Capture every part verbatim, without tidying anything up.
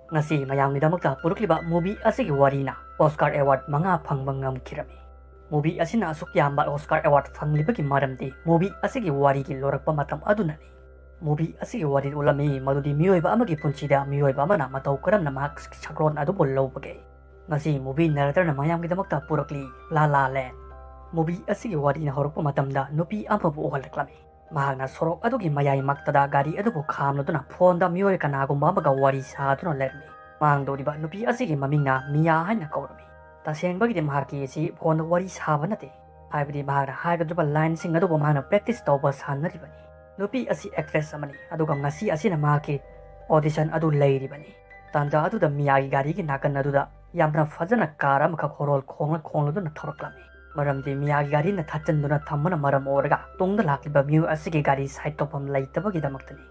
ꯉꯁꯤ ꯃꯌꯥꯝꯒꯤꯗꯃꯛꯇ ꯄꯨꯔꯛꯂꯤꯕ movie ꯑꯁꯤꯒꯤ ꯋꯥꯔꯤꯅ Oscar Award ꯃꯉꯥ ꯐꯪꯕ ꯉꯝꯈꯤꯔꯝꯃꯤ꯫ Movie ꯑꯁꯤꯅ ꯑꯁꯨꯛ ꯌꯥꯝꯕ Oscar Award ꯐꯪꯂꯤꯕꯒꯤ ꯃꯔꯝꯗꯤ movie ꯑꯁꯤꯒꯤ ꯋꯥꯔꯤꯒꯤ ꯂꯣꯔꯛꯄ ꯃꯇꯝ ꯑꯗꯨꯅꯅꯤ꯫ Movie ꯑꯁꯤꯒꯤ ꯋꯥꯔꯤ ꯎꯠꯂꯝꯃꯤ ꯃꯗꯨꯗꯤ ꯃꯤꯑꯣꯏꯕ ꯑꯃꯒꯤ ꯄꯨꯟꯁꯤꯗ ꯃꯤꯑꯣꯏꯕ ꯑꯃꯅ ꯃꯇꯧ ꯀꯔꯝꯅ ꯃꯍꯥꯛꯀꯤ ꯁꯛꯂꯣꯟ ꯑꯗꯨꯕꯨ ꯂꯧꯕꯒꯦ꯫ ꯉꯁꯤ movie narratorꯅ ꯃꯌꯥꯝꯒꯤꯗꯃꯛꯇ ꯄꯨꯔꯛꯂꯤ La La Land꯫ Movie ꯑꯁꯤꯒꯤ ꯋꯥꯔꯤꯅ ꯍꯧꯔꯛꯄ ꯃꯇꯝꯗ ꯅꯨꯄꯤ ꯑꯃꯕꯨ ꯎꯍꯜꯂꯛꯂꯝꯃꯤ꯫ ꯃꯍꯥꯛꯅ ꯁꯣꯔꯣꯛ ꯑꯗꯨꯒꯤ ꯃꯌꯥꯏꯃꯛꯇꯗ ꯒꯥꯔꯤ ꯑꯗꯨꯕꯨ ꯈꯥꯝꯂꯗꯨꯅ phoneꯗ ꯃꯤꯑꯣꯏ ꯀꯅꯥꯒꯨꯝꯕ ꯑꯃꯒ ꯋꯥꯔꯤ ꯁꯥꯗꯨꯅ ꯂꯩꯔꯝꯃꯤ꯫ ꯃꯥꯡꯗꯧꯔꯤꯕ ꯅꯨꯄꯤ ꯑꯁꯤꯒꯤ ꯃꯃꯤꯡꯅ ꯃꯤꯌꯥ ꯍꯥꯏꯅ ꯀꯧꯔꯝꯃꯤ꯫ ꯇꯁꯦꯡꯕꯒꯤꯗꯤ ꯃꯍꯥꯛꯀꯤ ꯑꯁꯤ phoneꯗ ꯋꯥꯔꯤ ꯁꯥꯕ ꯅꯠꯇꯦ, ꯍꯥꯏꯕꯗꯤ ꯃꯍꯥꯛꯅ ꯍꯥꯏꯒꯗꯧꯔꯤꯕ lineꯁꯤꯡ ꯑꯗꯨꯕꯨ ꯃꯍꯥꯛꯅ practice ꯇꯧꯕ ꯁꯥꯟꯅꯔꯤꯕꯅꯤ꯫ ꯅꯨꯄꯤ ꯑꯁꯤ actress ꯑꯃꯅꯤ, ꯑꯗꯨꯒ ꯉꯁꯤ ꯑꯁꯤꯅ ꯃꯍꯥꯛꯀꯤ audition ꯑꯗꯨ ꯂꯩꯔꯤꯕꯅꯤ꯫ ꯇꯥꯟꯖꯥ ꯑꯗꯨꯗ ꯃꯤꯌꯥꯒꯤ ꯒꯥꯔꯤꯒꯤ ꯅꯥꯀꯟ ꯑꯗꯨꯗ ꯌꯥꯝꯅ ꯐꯖꯅ car ꯑꯃꯈꯛ ꯍꯣꯔꯣꯜ ꯈꯣꯡꯂ ꯈꯣꯡꯂꯗꯨꯅ ꯊꯧꯔꯛꯂꯝꯃꯤ꯫ ꯃꯔꯝꯗꯤ ꯃꯤꯌꯥꯒꯤ ꯒꯥꯔꯤꯅ ꯊꯠꯆꯤꯟꯗꯨꯅ ꯊꯝꯕꯅ ꯃꯔꯝ ꯑꯣꯏꯔꯒ ꯇꯨꯡꯗ ꯂꯥꯛꯂꯤꯕ ꯃꯤꯑꯣꯏ ꯑꯁꯤꯒꯤ ꯒꯥꯔꯤ side ꯇꯧꯐꯝ ꯂꯩꯇꯕꯒꯤꯗꯃꯛꯇꯅꯤ꯫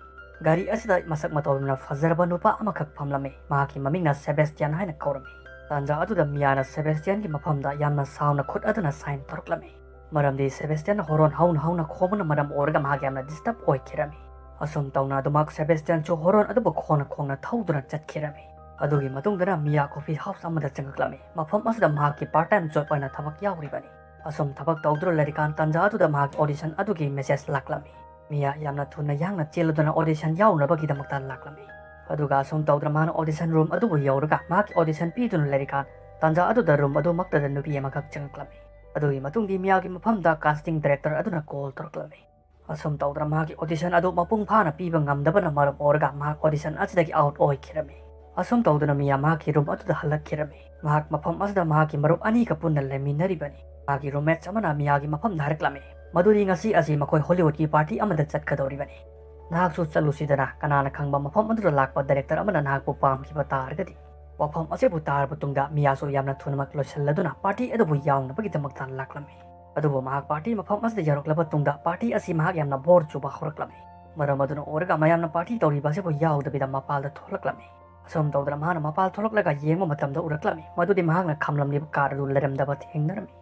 ꯒꯥꯔꯤ ꯑꯁꯤꯗ ꯃꯁꯛ ꯃꯇꯧ ꯌꯥꯝꯅ ꯐꯖꯔꯕ ꯅꯨꯄꯥ ꯑꯃꯈꯛ ꯐꯝꯂꯝꯃꯤ꯫ ꯃꯍꯥꯛꯀꯤ ꯃꯃꯤꯡꯅ Sebastian ꯍꯥꯏꯅ ꯀꯧꯔꯝꯃꯤ꯫ ꯇꯥꯟꯖꯥ ꯑꯗꯨꯗ ꯃꯤꯌꯥꯅ Sebastianꯒꯤ ꯃꯐꯝꯗ ꯌꯥꯝꯅ ꯁꯥꯎꯅ ꯈꯨꯠ ꯑꯗꯨꯅ sign ꯇꯧꯔꯛꯂꯝꯃꯤ꯫ ꯃꯔꯝꯗꯤ Sebastianꯅ ꯍꯣꯔꯣꯟ ꯍꯧꯅ ꯍꯧꯅ ꯈꯣꯡꯕꯅ ꯃꯔꯝ ꯑꯣꯏꯔꯒ ꯃꯍꯥꯛ ꯌꯥꯝꯅ disturb ꯑꯣꯏꯈꯤꯔꯝꯃꯤ꯫ ꯑꯁꯨꯝ ꯇꯧꯅ ꯑꯗꯨꯃꯛ Sebastianꯁꯨ ꯍꯣꯔꯣꯟ ꯑꯗꯨꯕꯨ ꯈꯣꯡꯅ ꯈꯣꯡꯅ ꯊꯧꯗꯨꯅ ꯆꯠꯈꯤꯔꯝꯃꯤ꯫ ꯑꯗꯨꯒꯤ ꯃꯇꯨꯡꯗꯅ ꯃꯤꯌꯥ coffee house ꯑꯃꯗ ꯆꯪꯉꯛꯂꯝꯃꯤ꯫ ꯃꯐꯝ ꯑꯁꯤꯗ ꯃꯍꯥꯛꯀꯤ part time job ꯑꯣꯏꯅ ꯊꯕꯛ ꯌꯥꯎꯔꯤꯕꯅꯤ꯫ ꯑꯁꯨꯝ ꯊꯕꯛ ꯇꯧꯗꯨꯅ ꯂꯩꯔꯤꯀꯥꯟ ꯇꯥꯟꯖꯥ ꯑꯗꯨꯗ ꯃꯍꯥꯛꯀꯤ audition ꯑꯗꯨꯒꯤ message ꯂꯥꯛꯂꯝꯃꯤ꯫ ꯃꯤꯌꯥ ꯌꯥꯝꯅ ꯊꯨꯅ ꯌꯥꯡꯅ ꯆꯦꯜꯂꯗꯨꯅ audition ꯌꯥꯎꯅꯕꯒꯤꯗꯃꯛꯇ ꯂꯥꯛꯂꯝꯃꯤ꯫ ꯑꯗꯨꯒ ꯑꯁꯨꯝ ꯇꯧꯗꯅ ꯃꯍꯥꯛꯅ audition room ꯑꯗꯨꯕꯨ ꯌꯧꯔꯒ ꯃꯍꯥꯛꯀꯤ audition ꯄꯤꯗꯨꯅ ꯂꯩꯔꯤꯀꯥꯟ ꯇꯥꯟꯖꯥ ꯑꯗꯨꯗ room ꯑꯗꯨꯃꯛꯇꯗ ꯅꯨꯄꯤ ꯑꯃꯈꯛ ꯆꯪꯉꯛꯂꯝꯃꯤ꯫ ꯑꯗꯨꯒꯤ ꯃꯇꯨꯡꯗꯤ ꯃꯤꯌꯥꯒꯤ ꯃꯐꯝꯗ casting director ꯑꯗꯨꯅ call ꯇꯧꯔꯛꯂꯝꯃꯤ꯫ ꯑꯁꯨꯝ ꯇꯧꯗꯅ ꯃꯍꯥꯛꯀꯤ audition ꯑꯗꯨ ꯃꯄꯨꯡ ꯐꯥꯅ ꯄꯤꯕ ꯉꯝꯗꯕꯅ ꯃꯔꯝ ꯑꯣꯏꯔꯒ ꯃꯍꯥꯛ audition ꯑꯁꯤꯗꯒꯤ out ꯑꯣꯏꯈꯤꯔꯝꯃꯤ꯫ ꯑꯁꯨꯝ ꯇꯧꯗꯅ ꯃꯤꯌꯥ ꯃꯍꯥꯛꯀꯤ room ꯑꯗꯨꯗ ꯍꯜꯂꯛꯈꯤꯔꯝꯃꯤ꯫ ꯃꯍꯥꯛ ꯃꯐꯝ ꯑꯁꯤꯗ ꯃꯍꯥꯛꯀꯤ ꯃꯔꯨꯞ ꯑꯅꯤꯒ ꯄꯨꯟꯅ ꯂꯩꯃꯤꯟꯅꯔꯤꯕꯅꯤ꯫ ꯃꯍꯥꯛꯀꯤ roommates ꯑꯃꯅ ꯃꯤꯌꯥꯒꯤ ꯃꯐꯝꯗ ꯍꯥꯏꯔꯛꯂꯝꯃꯤ ꯃꯗꯨꯗꯤ ꯉꯁꯤ ꯑꯁꯤ ꯃꯈꯣꯏ Hollywoodꯀꯤ party ꯑꯃꯗ ꯆꯠꯀꯗꯧꯔꯤꯕꯅꯤ꯫ ꯅꯍꯥꯛꯁꯨ ꯆꯠꯂꯨꯁꯤꯗꯅ, ꯀꯅꯥꯅ ꯈꯪꯕ ꯃꯐꯝ ꯑꯗꯨꯗ ꯂꯥꯛꯄ director ꯑꯃꯅ ꯅꯍꯥꯛꯄꯨ ꯄꯥꯝꯈꯤꯕ ꯇꯥꯔꯒꯗꯤ꯫ ꯋꯥꯐꯝ ꯑꯁꯤꯕꯨ ꯇꯥꯔꯕ ꯇꯨꯡꯗ ꯃꯤꯌꯥꯁꯨ ꯌꯥꯝꯅ ꯊꯨꯅꯃꯛ ꯂꯣꯏꯁꯤꯜꯂꯗꯨꯅ party ꯑꯗꯨꯕꯨ ꯌꯥꯎꯅꯕꯒꯤꯗꯃꯛꯇ ꯂꯥꯛꯂꯝꯃꯤ꯫ ꯑꯗꯨꯕꯨ ꯃꯍꯥꯛ party ꯃꯐꯝ ꯑꯁꯤꯗ ꯌꯧꯔꯛꯂꯕ ꯇꯨꯡꯗ party ꯑꯁꯤ ꯃꯍꯥꯛ ꯌꯥꯝꯅ bore ꯆꯨꯕ ꯍꯧꯔꯛꯂꯝꯃꯤ꯫ ꯃꯔꯝ ꯑꯗꯨꯅ ꯑꯣꯏꯔꯒ ꯃꯌꯥꯝꯅ party ꯇꯧꯔꯤꯕ ꯑꯁꯤꯕꯨ ꯌꯥꯎꯗꯕꯤꯗ ꯃꯄꯥꯜꯗ ꯊꯣꯛꯂꯛꯂꯝꯃꯤ꯫ ꯑꯁꯨꯝ ꯇꯧꯗꯅ ꯃꯍꯥꯛꯅ ꯃꯄꯥꯜ ꯊꯣꯛꯂꯛꯂꯒ ꯌꯦꯡꯕ ꯃꯇꯝꯗ ꯎꯔꯛꯂꯝꯃꯤ ꯃꯗꯨꯗꯤ ꯃꯍꯥꯛꯅ ꯈꯝꯂꯝꯂꯤꯕ car ꯑꯗꯨ ꯂꯩꯔꯝꯗꯕ ꯊꯦꯡꯅꯔꯝꯃꯤ꯫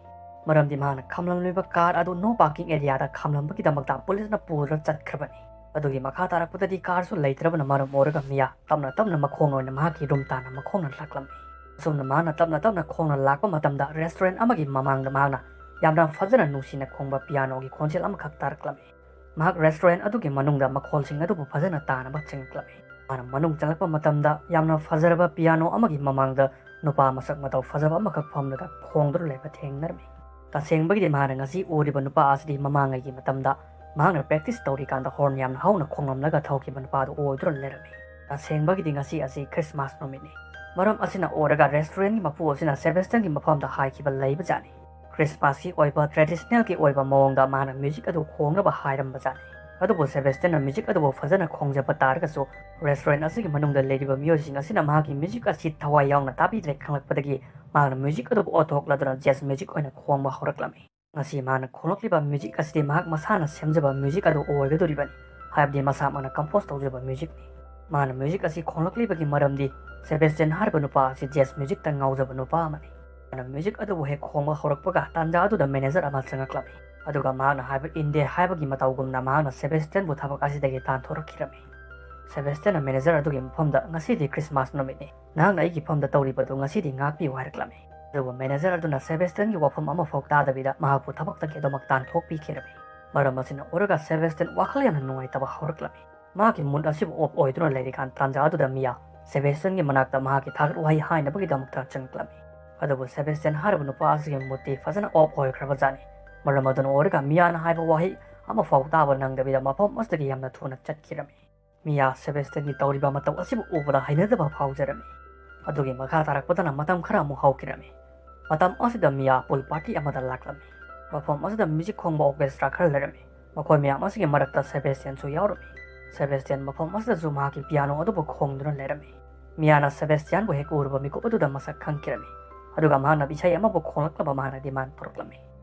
ꯃꯔꯝꯗꯤ ꯃꯍꯥꯛꯅ ꯈꯝꯂꯝꯂꯤꯕ car ꯑꯗꯨ no parking areaꯗ ꯈꯝꯂꯝꯕꯒꯤꯗꯃꯛꯇ policeꯅ ꯄꯨꯗꯨꯅ ꯆꯠꯈ꯭ꯔꯕꯅꯤ꯫ ꯑꯗꯨꯒꯤ ꯃꯈꯥ ꯇꯥꯔꯛꯄꯗꯗꯤ ꯀꯥꯔꯁꯨ ꯂꯩꯇ꯭ꯔꯕꯅ ꯃꯔꯝ ꯑꯣꯏꯔꯒ ꯃꯤꯌꯥ ꯇꯞꯅ ꯇꯞꯅ ꯃꯈꯣꯡꯅ ꯑꯣꯏꯅ ꯃꯍꯥꯛꯀꯤ ꯔꯨꯝ ꯇꯥꯟꯅ ꯃꯈꯣꯡꯅ ꯂꯥꯛꯂꯝꯃꯤ꯫ ꯑꯁꯨꯝꯅ ꯃꯍꯥꯛꯅ ꯇꯞꯅ ꯇꯞꯅ ꯈꯣꯡꯅ ꯂꯥꯛꯄ ꯃꯇꯝꯗ ꯔꯦꯁꯇꯨꯔꯦꯟ ꯑꯃꯒꯤ ꯃꯃꯥꯡꯗ ꯃꯍꯥꯛꯅ ꯌꯥꯝꯅ ꯐꯖꯅ ꯅꯨꯡꯁꯤꯅ ꯈꯣꯡꯕ ꯄꯤꯌꯥꯅꯣꯒꯤ ꯈꯣꯟꯖꯦꯜ ꯑꯃꯈꯛ ꯇꯥꯔꯛꯂꯝꯃꯤ꯫ ꯃꯍꯥꯛ ꯔꯦꯁꯇꯨꯔꯦꯟ ꯑꯗꯨꯒꯤ ꯃꯅꯨꯡꯗ ꯃꯈꯣꯜꯁꯤꯡ ꯑꯗꯨꯕꯨ ꯐꯖꯅ ꯇꯥꯅꯕ ꯆꯪꯂꯛꯂꯝꯃꯤ꯫ ꯃꯥꯅ ꯃꯅꯨꯡ ꯆꯪꯂꯛꯄ ꯃꯇꯝꯗ ꯌꯥꯝꯅ ꯐꯖꯔꯕ ꯄꯤꯌꯥꯅꯣ ꯑꯃꯒꯤ ꯃꯃꯥꯡꯗ ꯅꯨꯄꯥ ꯃꯁꯛ ꯃꯇꯧ ꯐꯖꯕ ꯑꯃꯈꯛ ꯐꯝꯂꯒ ꯈꯣꯡꯗꯨꯅ ꯂꯩꯕ ꯊꯦꯡꯅꯔꯝꯃꯤ꯫ ꯇꯁꯦꯡꯕꯒꯤꯗꯤ ꯃꯍꯥꯛꯅ ꯉꯁꯤ ꯎꯔꯤꯕ ꯅꯨꯄꯥ ꯑꯁꯤꯗꯤ ꯃꯃꯥꯡꯉꯩꯒꯤ ꯃꯇꯝꯗ ꯃꯍꯥꯛꯅ ꯄ꯭ꯔꯦꯛꯇꯤꯁ ꯇꯧꯔꯤꯀꯥꯟꯗ ꯍꯣꯔꯟ ꯌꯥꯝꯅ ꯍꯧꯅ ꯈꯣꯡꯂꯝꯂꯒ ꯊꯧꯈꯤꯕ ꯅꯨꯄꯥꯗꯨ ꯑꯣꯏꯗꯨꯅ ꯂꯩꯔꯝꯃꯤ꯫ ꯇꯁꯦꯡꯕꯒꯤꯗꯤ ꯉꯁꯤ ꯑꯁꯤ ꯈ꯭ꯔꯤꯁꯃꯥꯁ ꯅꯨꯃꯤꯠꯅꯤ꯫ ꯃꯔꯝ ꯑꯁꯤꯅ ꯑꯣꯏꯔꯒ ꯔꯦꯁꯇꯨꯔꯦꯟꯒꯤ ꯃꯄꯨ ꯑꯁꯤꯅ ꯁꯦꯕꯦꯁꯇꯟꯒꯤ ꯃꯐꯝꯗ ꯍꯥꯏꯈꯤꯕ ꯂꯩꯕꯖꯥꯠꯅꯤ꯫ ꯈ꯭ꯔꯤꯁꯃꯥꯁꯀꯤ ꯑꯣꯏꯕ ꯇ꯭ꯔꯦꯗꯤꯁꯅꯦꯜꯒꯤ ꯑꯣꯏꯕ ꯃꯑꯣꯡꯗ ꯃꯥꯅ ꯃ꯭ꯌꯨꯖꯤꯛ ꯑꯗꯨ ꯈꯣꯡꯅꯕ ꯍꯥꯏꯔꯝꯕꯖꯥꯠꯅꯤ꯫ ꯑꯗꯨꯕꯨ ꯁꯦꯕꯦꯁꯇꯟꯅ ꯃ꯭ꯌꯨꯖꯤꯛ ꯑꯗꯨꯕꯨ ꯐꯖꯅ ꯈꯣꯡꯖꯕ ꯇꯥꯔꯒꯁꯨ ꯔꯦꯁꯇꯨꯔꯦꯟ ꯑꯁꯤꯒꯤ ꯃꯅꯨꯡꯗ ꯂꯩꯔꯤꯕ ꯃꯤꯑꯣꯏꯁꯤꯡ ꯑꯁꯤꯅ ꯃꯍꯥꯛꯀꯤ ꯃ꯭ꯌꯨꯖꯤꯛ ꯑꯁꯤ ꯊꯋꯥꯏ ꯌꯥꯎꯅ ꯇꯥꯕꯤꯗ꯭ꯔꯦ ꯈꯪꯂꯛꯄꯗꯒꯤ ꯃꯍꯥꯛꯅ ꯃ꯭ꯌꯨꯖꯤꯛ ꯑꯗꯨꯕꯨ ꯑꯣꯟꯊꯣꯛꯂꯗꯨꯅ ꯖꯦꯖ ꯃ꯭ꯌꯨꯖꯤꯛ ꯑꯣꯏꯅ ꯈꯣꯡꯕ ꯍꯧꯔꯛꯂꯝꯃꯤ꯫ ꯉꯁꯤ ꯃꯍꯥꯛꯅ ꯈꯣꯡꯂꯛꯂꯤꯕ ꯃ꯭ꯌꯨꯖꯤꯛ ꯑꯁꯤꯗꯤ ꯃꯍꯥꯛ ꯃꯁꯥꯅ ꯁꯦꯝꯖꯕ ꯃ꯭ꯌꯨꯖꯤꯛ ꯑꯗꯨ ꯑꯣꯏꯒꯗꯧꯔꯤꯕꯅꯤ꯫ ꯍꯥꯏꯕꯗꯤ ꯃꯁꯥꯃꯛꯅ ꯀꯝꯄꯣꯖ ꯇꯧꯖꯕ ꯃ꯭ꯌꯨꯖꯤꯛꯅꯤ꯫ ꯃꯥꯅ ꯃ꯭ꯌꯨꯖꯤꯛ ꯑꯁꯤ ꯈꯣꯡꯂꯛꯂꯤꯕꯒꯤ ꯃꯔꯝꯗꯤ ꯁꯦꯕꯦꯁꯇꯤꯌꯟ ꯍꯥꯏꯔꯤꯕ ꯅꯨꯄꯥ ꯑꯁꯤ ꯖꯦꯖ ꯃ꯭ꯌꯨꯖꯤꯛꯇ ꯉꯥꯎꯖꯕ ꯅꯨꯄꯥ ꯑꯃꯅꯤ꯫ ꯃꯥꯅ ꯃ꯭ꯌꯨꯖꯤꯛ ꯑꯗꯨꯕꯨ ꯍꯦꯛ ꯈꯣꯡꯕ ꯍꯧꯔꯛꯄꯒ ꯇꯥꯟꯖꯥ ꯑꯗꯨꯗ ꯃꯦꯅꯦꯖꯔ ꯑꯃ ꯆꯪꯂꯛꯂꯝꯃꯤ꯫ ꯑꯗꯨꯒ ꯃꯍꯥꯛꯅ ꯍꯥꯏꯕ ꯏꯟꯗꯦ ꯍꯥꯏꯕꯒꯤ ꯃꯇꯧꯒꯨꯝꯅ ꯃꯍꯥꯛꯅ ꯁꯦꯕꯦꯁꯇꯤꯌꯟꯕꯨ ꯊꯕꯛ ꯑꯁꯤꯗꯒꯤ ꯇꯥꯟꯊꯣꯔꯛꯈꯤꯔꯝꯃꯤ꯫ ꯁꯦꯕꯦꯁꯇꯤꯌꯟꯅ ꯃꯦꯅꯦꯖꯔ ꯑꯗꯨꯒꯤ ꯃꯐꯝꯗ, "ꯉꯁꯤꯗꯤ ꯈ꯭ꯔꯤꯁꯃꯥꯁ ꯅꯨꯃꯤꯠꯅꯤ꯫ ꯅꯍꯥꯛꯅ ꯑꯩꯒꯤ ꯐꯝꯗ ꯇꯧꯔꯤꯕꯗꯨ ꯉꯁꯤꯗꯤ ꯉꯥꯛꯄꯤꯌꯨ" ꯍꯥꯏꯔꯛꯂꯝꯃꯤ꯫ ꯑꯗꯨꯕꯨ ꯃꯦꯅꯦꯖꯔ ꯑꯗꯨꯅ ꯁꯦꯕꯦꯁꯇꯤꯌꯟꯒꯤ ꯋꯥꯐꯝ ꯑꯃꯐꯥꯎ ꯇꯥꯗꯕꯤꯗ ꯃꯍꯥꯛꯄꯨ ꯊꯕꯛꯇꯒꯤ ꯑꯗꯨꯃꯛ ꯇꯥꯟꯊꯣꯛꯄꯤꯈꯤꯔꯝꯃꯤ꯫ ꯃꯔꯝ ꯑꯁꯤꯅ ꯑꯣꯏꯔꯒ ꯁꯦꯕꯦꯁꯇꯤꯌꯟ ꯋꯥꯈꯜ ꯌꯥꯝꯅ ꯅꯨꯡꯉꯥꯏꯇꯕ ꯍꯧꯔꯛꯂꯝꯃꯤ꯫ ꯃꯍꯥꯛꯀꯤ ꯃꯨꯗ ꯑꯁꯤꯕꯨ ꯑꯣꯐ ꯑꯣꯏꯗꯨꯅ ꯂꯩꯔꯤꯀꯥꯟ ꯇꯥꯟꯖꯥ ꯑꯗꯨꯗ ꯃꯤꯌꯥ ꯁꯦꯕꯦꯁꯇꯤꯌꯟꯒꯤ ꯃꯅꯥꯛꯇ ꯃꯍꯥꯛꯀꯤ ꯊꯥꯒꯠ ꯋꯥꯍꯩ ꯍꯥꯏꯅꯕꯒꯤꯗꯃꯛꯇ ꯆꯪꯂꯛꯂꯝꯃꯤ꯫ ꯑꯗꯨꯕꯨ ꯁꯦꯕꯦꯁꯇꯤꯌꯟ ꯍꯥꯏꯔꯤꯕ ꯅꯨꯄꯥ ꯑꯁꯤꯒꯤ ꯃꯨꯗꯇꯤ ꯐꯖꯅ ꯑꯣꯐ ꯑꯣꯏꯈ꯭ꯔꯕꯖꯥꯠꯅꯤ꯫ ꯃꯔꯝ ꯑꯗꯨꯅ ꯑꯣꯏꯔꯒ ꯃꯤꯌꯥꯅ ꯍꯥꯏꯕ ꯋꯥꯍꯩ ꯑꯃꯐꯥꯎ ꯇꯥꯕ ꯅꯪꯗꯕꯤꯗ ꯃꯐꯝ ꯑꯁꯤꯗꯒꯤ ꯌꯥꯝꯅ ꯊꯨꯅ ꯆꯠꯈꯤꯔꯝꯃꯤ꯫ ꯃꯤꯌꯥ ꯁꯦꯕꯦꯁꯇꯤꯌꯟꯒꯤ ꯇꯧꯔꯤꯕ ꯃꯇꯧ ꯑꯁꯤꯕꯨ ꯎꯕꯗ ꯍꯩꯅꯗꯕ ꯐꯥꯎꯖꯔꯝꯃꯤ꯫ ꯑꯗꯨꯒꯤ ꯃꯈꯥ ꯇꯥꯔꯛꯄꯗꯅ ꯃꯇꯝ ꯈꯔ ꯑꯃꯨꯛ ꯍꯧꯈꯤꯔꯝꯃꯤ꯫ ꯃꯇꯝ ꯑꯁꯤꯗ ꯃꯤꯌꯥ ꯄꯨꯜ ꯄꯥꯔꯇꯤ ꯑꯃꯗ ꯂꯥꯛꯂꯝꯃꯤ꯫ ꯃꯐꯝ ꯑꯁꯤꯗ ꯃ꯭ꯌꯨꯖꯤꯛ ꯈꯣꯡꯕ ꯑꯣꯔꯀꯦꯁꯇ꯭ꯔꯥ ꯈꯔ ꯂꯩꯔꯝꯃꯤ꯫ ꯃꯈꯣꯏ ꯃꯌꯥꯝ ꯑꯁꯤꯒꯤ ꯃꯔꯛꯇ ꯁꯦꯕꯦꯁꯇꯤꯌꯟꯁꯨ ꯌꯥꯎꯔꯝꯃꯤ꯫ ꯁꯦꯕꯦꯁꯇꯤꯌꯟ ꯃꯐꯝ ꯑꯁꯤꯗꯁꯨ ꯃꯍꯥꯛꯀꯤ ꯄꯤꯌꯥꯅꯣ ꯑꯗꯨꯕꯨ ꯈꯣꯡꯗꯨꯅ ꯂꯩꯔꯝꯃꯤ꯫ ꯃꯤꯌꯥꯅ ꯁꯦꯕꯦꯁꯇꯤꯌꯟꯕꯨ ꯍꯦꯛ ꯎꯔꯨꯕ ꯃꯤꯀꯨꯞ ꯑꯗꯨꯗ ꯃꯁꯛ ꯈꯪꯈꯤꯔꯝꯃꯤ꯫ ꯑꯗꯨꯒ ꯃꯍꯥꯛꯅ ꯏꯁꯩ ꯑꯃꯕꯨ ꯈꯣꯡꯂꯛꯅꯕ ꯃꯍꯥꯛꯅ ꯗꯤꯃꯥꯟ ꯇꯧꯔꯛꯂꯝꯃꯤ꯫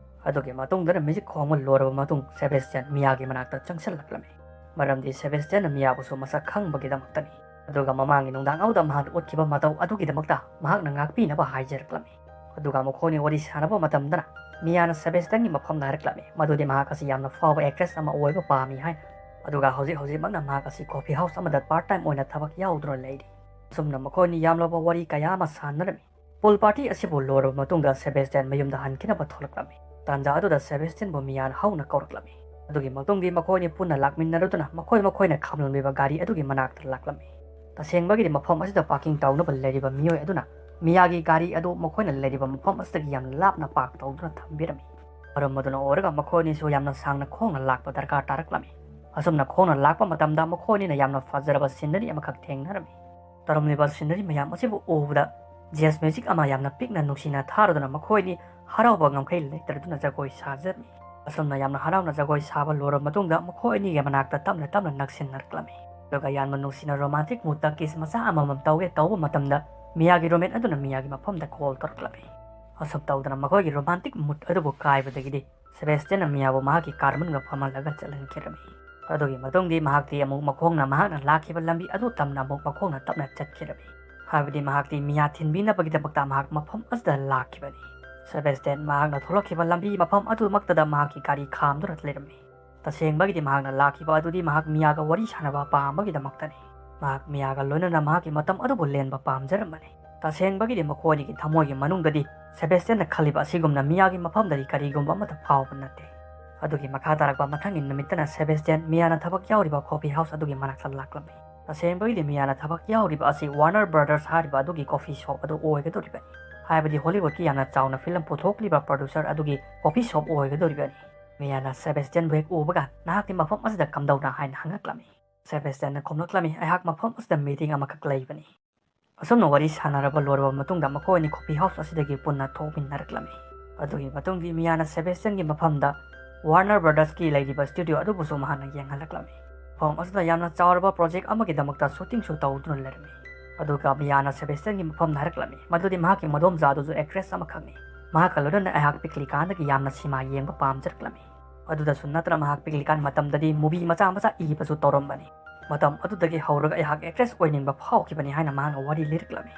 ꯑꯗꯨꯒꯤ ꯃꯇꯨꯡꯗꯅ ꯃ꯭ꯌꯨꯖꯤꯛ ꯈꯣꯡꯕ ꯂꯣꯏꯔꯕ ꯃꯇꯨꯡ ꯁꯦꯕꯦꯁꯇꯤꯌꯟ ꯃꯤꯌꯥꯒꯤ ꯃꯅꯥꯛꯇ ꯆꯪꯁꯤꯜꯂꯛꯂꯝꯃꯤ꯫ ꯃꯔꯝꯗꯤ ꯁꯦꯕꯦꯁꯇꯤꯌꯟꯅ ꯃꯤꯌꯥꯕꯨꯁꯨ ꯃꯁꯛ ꯈꯪꯕꯒꯤꯗꯃꯛꯇꯅꯤ꯫ ꯑꯗꯨꯒ ꯃꯃꯥꯡꯒꯤ ꯅꯨꯡꯗꯥꯡ ꯑꯗꯨꯗ ꯃꯍꯥꯛꯅ ꯎꯠꯈꯤꯕ ꯃꯇꯧ ꯑꯗꯨꯒꯤꯗꯃꯛꯇ ꯃꯍꯥꯛꯅ ꯉꯥꯛꯄꯤꯅꯕ ꯍꯥꯏꯖꯔꯛꯂꯝꯃꯤ꯫ ꯑꯗꯨꯒ ꯃꯈꯣꯏꯅ ꯋꯥꯔꯤ ꯁꯥꯟꯅꯕ ꯃꯇꯝꯗꯅ ꯃꯤꯌꯥꯅ ꯁꯦꯕꯦꯁꯇꯤꯌꯟꯒꯤ ꯃꯐꯝꯗ ꯍꯥꯏꯔꯛꯂꯝꯃꯤ, ꯃꯗꯨꯗꯤ ꯃꯍꯥꯛ ꯑꯁꯤ ꯌꯥꯝꯅ ꯐꯥꯎꯕ ꯑꯦꯛꯇ꯭ꯔꯦꯁ ꯑꯃ ꯑꯣꯏꯕ ꯄꯥꯝꯃꯤ ꯍꯥꯏꯅ꯫ ꯑꯗꯨꯒ ꯍꯧꯖꯤꯛ ꯍꯧꯖꯤꯛꯃꯛꯅ ꯃꯍꯥꯛ ꯑꯁꯤ coffee house ꯑꯃꯗ part time ꯑꯣꯏꯅ ꯊꯕꯛ ꯌꯥꯎꯗꯨꯅ ꯂꯩꯔꯤ꯫ ꯑꯁꯨꯝꯅ ꯃꯈꯣꯏꯅꯤ ꯌꯥꯝꯂꯕ ꯋꯥꯔꯤ ꯀꯌꯥ ꯑꯃ ꯁꯥꯟꯅꯔꯝꯃꯤ꯫ Pool party ꯑꯁꯤꯕꯨ ꯂꯣꯏꯔꯕ ꯃꯇꯨꯡꯗ ꯁꯦꯕꯦꯁꯇꯤꯌꯥꯟ ꯃꯌꯨꯝꯗ ꯍꯟꯈꯤꯅꯕ ꯊꯣꯛꯂꯛꯂꯝꯃꯤ꯫ ꯇꯥꯟꯖꯥ ꯑꯗꯨꯗ ꯁꯦꯕꯦꯁꯇꯤꯌꯥꯟꯕꯨ ꯃꯤꯌꯥꯅ ꯍꯧꯅ ꯀꯧꯔꯛꯂꯝꯃꯤ꯫ ꯑꯗꯨꯒꯤ ꯃꯇꯨꯡꯗꯤ ꯃꯈꯣꯏꯅꯤ ꯄꯨꯟꯅ ꯂꯥꯛꯃꯤꯟꯅꯔꯗꯨꯅ ꯃꯈꯣꯏ ꯃꯈꯣꯏꯅ ꯈꯥꯝꯂꯝꯂꯤꯕ ꯒꯥꯔꯤ ꯑꯗꯨꯒꯤ ꯃꯅꯥꯛꯇ ꯂꯥꯛꯂꯝꯃꯤ꯫ ꯇꯁꯦꯡꯕꯒꯤꯗꯤ ꯃꯐꯝ ꯑꯁꯤꯗ parking ꯇꯧꯅꯕ ꯂꯩꯔꯤꯕ ꯃꯤꯑꯣꯏ ꯑꯗꯨꯅ ꯃꯤꯌꯥꯒꯤ ꯒꯥꯔꯤ ꯑꯗꯨ ꯃꯈꯣꯏꯅ ꯂꯩꯔꯤꯕ ꯃꯐꯝ ꯑꯁꯤꯗꯒꯤ ꯌꯥꯝꯅ ꯂꯥꯞꯅ park ꯇꯧꯗꯨꯅ ꯊꯝꯕꯤꯔꯝꯃꯤ꯫ ꯃꯔꯝ ꯑꯗꯨꯅ ꯑꯣꯏꯔꯒ ꯃꯈꯣꯏ ꯑꯅꯤꯁꯨ ꯌꯥꯝꯅ ꯁꯥꯡꯅ ꯈꯣꯡꯅ ꯂꯥꯛꯄ ꯗꯔꯀꯥꯔ ꯇꯥꯔꯛꯂꯝꯃꯤ꯫ ꯑꯁꯨꯝꯅ ꯈꯣꯡꯅ ꯂꯥꯛꯄ ꯃꯇꯝꯗ ꯃꯈꯣꯏ ꯑꯅꯤꯅ ꯌꯥꯝꯅ ꯐꯖꯔꯕ scenery ꯑꯃꯈꯛ ꯊꯦꯡꯅꯔꯝꯃꯤ꯫ ꯇꯧꯔꯝꯂꯤꯕ scenery ꯃꯌꯥꯝ ꯑꯁꯤꯕꯨ ꯎꯕꯗ jazz music ꯑꯃ ꯌꯥꯝꯅ ꯄꯤꯛꯅ ꯅꯨꯡꯁꯤꯅ ꯊꯥꯔꯗꯨꯅ ꯃꯈꯣꯏ ꯑꯅꯤ ꯍꯔꯥꯎꯕ ꯉꯝꯈꯩ ꯂꯩꯇ꯭ꯔꯗꯨꯅ ꯖꯒꯣꯏ ꯁꯥꯖꯔꯝꯃꯤ꯫ ꯑꯁꯨꯝꯅ ꯌꯥꯝꯅ ꯍꯔꯥꯎꯅ ꯖꯒꯣꯏ ꯁꯥꯕ ꯂꯣꯏꯔꯕ ꯃꯇꯨꯡꯗ ꯃꯈꯣꯏ ꯑꯅꯤꯒꯤ ꯃꯅꯥꯛꯇ ꯇꯞꯅ ꯇꯞꯅ ꯅꯛꯁꯤꯟꯅꯔꯛꯂꯝꯃꯤ꯫ ꯑꯗꯨꯒ ꯌꯥꯝꯅ ꯅꯨꯡꯁꯤꯅ romantic moodꯇ kiss ꯃꯆꯥ ꯑꯃꯃꯝ ꯇꯧꯒꯦ ꯇꯧꯕ ꯃꯇꯝꯗ ꯃꯤꯌꯥꯒꯤ roommate ꯑꯗꯨꯅ ꯃꯤꯌꯥꯒꯤ ꯃꯐꯝꯗ call ꯇꯧꯔꯛꯂꯝꯃꯤ꯫ ꯑꯁꯨꯝ ꯇꯧꯗꯅ ꯃꯈꯣꯏꯒꯤ romantic mood ꯑꯗꯨꯕꯨ ꯀꯥꯏꯕꯗꯒꯤꯗꯤ ꯁꯦꯕꯦꯁꯇꯤꯌꯥꯟꯅ ꯃꯤꯌꯥꯕꯨ ꯃꯍꯥꯛꯀꯤ car ꯃꯅꯨꯡꯗ ꯐꯝꯍꯜꯂꯒ ꯆꯠꯍꯟꯈꯤꯔꯝꯃꯤ꯫ ꯑꯗꯨꯒꯤ ꯃꯇꯨꯡꯗꯤ ꯃꯍꯥꯛꯇꯤ ꯑꯃꯨꯛ ꯃꯈꯣꯡꯅ ꯃꯍꯥꯛꯅ ꯂꯥꯛꯈꯤꯕ ꯂꯝꯕꯤ ꯑꯗꯨ ꯇꯝꯅ ꯑꯃꯨꯛ ꯃꯈꯣꯡꯅ ꯇꯞꯅ ꯆꯠꯈꯤꯔꯝꯃꯤ꯫ ꯍꯥꯏꯕꯗꯤ ꯃꯍꯥꯛꯇꯤ ꯃꯤꯌꯥ ꯊꯤꯟꯕꯤꯅꯕꯒꯤꯗꯃꯛꯇ ꯃꯍꯥꯛ ꯃꯐꯝ ꯑꯁꯤꯗ ꯂꯥꯛꯈꯤꯕꯅꯤ꯫ ꯁꯦꯕꯦꯁꯇꯤꯌꯥꯟ ꯃꯍꯥꯛꯅ ꯊꯣꯛꯂꯛꯈꯤꯕ ꯂꯝꯕꯤ ꯃꯐꯝ ꯑꯗꯨꯃꯛꯇꯗ ꯃꯍꯥꯛꯀꯤ ꯒꯥꯔꯤ ꯈꯥꯝꯗꯨꯅ ꯂꯩꯔꯝꯃꯤ꯫ ꯇꯁꯦꯡꯕꯒꯤꯗꯤ ꯃꯍꯥꯛꯅ ꯂꯥꯛꯈꯤꯕ ꯑꯗꯨꯗꯤ ꯃꯍꯥꯛ ꯃꯤꯌꯥꯒ ꯋꯥꯔꯤ ꯁꯥꯟꯅꯕ ꯄꯥꯝꯕꯒꯤꯗꯃꯛꯇꯅꯤ꯫ ꯃꯍꯥꯛ ꯃꯤꯌꯥꯒ ꯂꯣꯏꯅꯅ ꯃꯍꯥꯛꯀꯤ ꯃꯇꯝ ꯑꯗꯨꯕꯨ ꯂꯦꯟꯕ ꯄꯥꯝꯖꯔꯝꯕꯅꯤ꯫ ꯇꯁꯦꯡꯕꯒꯤꯗꯤ ꯃꯈꯣꯏ ꯑꯅꯤꯒꯤ ꯊꯃꯣꯏꯒꯤ ꯃꯅꯨꯡꯗꯗꯤ ꯁꯦꯕꯦꯁꯇꯤꯌꯥꯟꯅ ꯈꯜꯂꯤꯕ ꯑꯁꯤꯒꯨꯝꯅ ꯃꯤꯌꯥꯒꯤ ꯃꯐꯝꯗꯗꯤ ꯀꯔꯤꯒꯨꯝꯕ ꯑꯃꯠꯇ ꯐꯥꯎꯕ ꯅꯠꯇꯦ꯫ ꯑꯗꯨꯒꯤ ꯃꯈꯥ ꯇꯥꯔꯛꯄ ꯃꯊꯪꯒꯤ ꯅꯨꯃꯤꯠꯇꯅ ꯁꯦꯕꯦꯁꯇꯤꯌꯥꯟ ꯃꯤꯌꯥꯅ ꯊꯕꯛ ꯌꯥꯎꯔꯤꯕ coffee house ꯑꯗꯨꯒꯤ ꯃꯅꯥꯛꯇ ꯂꯥꯛꯂꯝꯃꯤ꯫ ꯇꯁꯦꯡꯕꯒꯤꯗꯤ ꯃꯤꯌꯥꯅ ꯊꯕꯛ ꯌꯥꯎꯔꯤꯕ ꯑꯁꯤ Warner Brothers ꯍꯥꯏꯔꯤꯕ ꯑꯗꯨꯒꯤ coffee shop ꯑꯗꯨ ꯑꯣꯏꯒꯗꯧꯔꯤꯕꯅꯤ꯫ ꯍꯥꯏꯕꯗꯤ Hollywoodꯀꯤ ꯌꯥꯝꯅ ꯆꯥꯎꯅ film ꯄꯨꯊꯣꯛꯂꯤꯕ producer ꯑꯗꯨꯒꯤ coffee shop ꯑꯣꯏꯒꯗꯧꯔꯤꯕꯅꯤ꯫ ꯃꯤꯌꯥꯅ ꯁꯦꯕꯦꯁꯇꯤꯌꯥꯟꯕꯨ ꯍꯦꯛ ꯎꯕꯒ, "ꯅꯍꯥꯛꯇꯤ ꯃꯐꯝ ꯑꯁꯤꯗ ꯀꯝꯗꯧꯅ?" ꯍꯥꯏꯅ ꯍꯪꯉꯛꯂꯝꯃꯤ꯫ ꯁꯦꯕꯦꯁꯇꯤꯌꯥꯟꯅ ꯈꯨꯝꯂꯛꯂꯝꯃꯤ, "ꯑꯩꯍꯥꯛ ꯃꯐꯝ ꯑꯁꯤꯗ meeting ꯑꯃꯈꯛ ꯂꯩꯕꯅꯤ꯫" ꯑꯁꯨꯝꯅ ꯋꯥꯔꯤ ꯁꯥꯟꯅꯔꯕ ꯂꯣꯏꯔꯕ ꯃꯇꯨꯡꯗ ꯃꯈꯣꯏ ꯑꯅꯤ coffee house ꯑꯁꯤꯗꯒꯤ ꯄꯨꯟꯅ ꯊꯣꯛꯃꯤꯟꯅꯔꯛꯂꯝꯃꯤ꯫ ꯑꯗꯨꯒꯤ ꯃꯇꯨꯡꯗꯤ ꯃꯤꯌꯥꯅ ꯁꯦꯕꯦꯁꯇꯤꯌꯥꯟꯒꯤ ꯃꯐꯝꯗ Warner Brothersꯀꯤ ꯂꯩꯔꯤꯕ studio ꯑꯗꯨꯕꯨꯁꯨ ꯃꯍꯥꯛꯅ ꯌꯦꯡꯍꯜꯂꯛꯂꯝꯃꯤ꯫ ꯃꯐꯝ ꯑꯁꯤꯗ ꯌꯥꯝꯅ ꯆꯥꯎꯔꯕ project ꯑꯃꯒꯤꯗꯃꯛꯇ shootingꯁꯨ ꯇꯧꯗꯨꯅ ꯂꯩꯔꯝꯃꯤ꯫ ꯑꯗꯨꯒ ꯃꯤꯌꯥꯅ ꯁꯦꯕꯦꯁꯇꯤꯌꯥꯟꯒꯤ ꯃꯐꯝꯗ ꯍꯥꯏꯔꯛꯂꯝꯃꯤ ꯃꯗꯨꯗꯤ ꯃꯍꯥꯛꯀꯤ ꯃꯗꯣꯝꯆꯥ ꯑꯗꯨꯁꯨ actress ꯑꯃꯈꯛꯅꯤ꯫ ꯃꯍꯥꯛꯀ ꯂꯣꯏꯅꯅ ꯑꯩꯍꯥꯛ ꯄꯤꯛꯂꯤꯀꯥꯟꯗꯒꯤ ꯌꯥꯝꯅ ꯁꯤꯃꯥ ꯌꯦꯡꯕ ꯄꯥꯝꯖꯔꯛꯂꯝꯃꯤ꯫ ꯑꯗꯨꯗꯁꯨ ꯅꯠꯇꯅ ꯃꯍꯥꯛ ꯄꯤꯛꯂꯤꯀꯥꯟ ꯃꯇꯝꯗꯗꯤ movie ꯃꯆꯥ ꯃꯆꯥ ꯏꯕꯁꯨ ꯇꯧꯔꯝꯕꯅꯤ꯫ ꯃꯇꯝ ꯑꯗꯨꯗꯒꯤ ꯍꯧꯔꯒ ꯑꯩꯍꯥꯛ actress ꯑꯣꯏꯅꯤꯡꯕ ꯐꯥꯎꯈꯤꯕꯅꯤ ꯍꯥꯏꯅ ꯃꯍꯥꯛꯅ ꯋꯥꯔꯤ ꯂꯤꯔꯛꯂꯝꯃꯤ꯫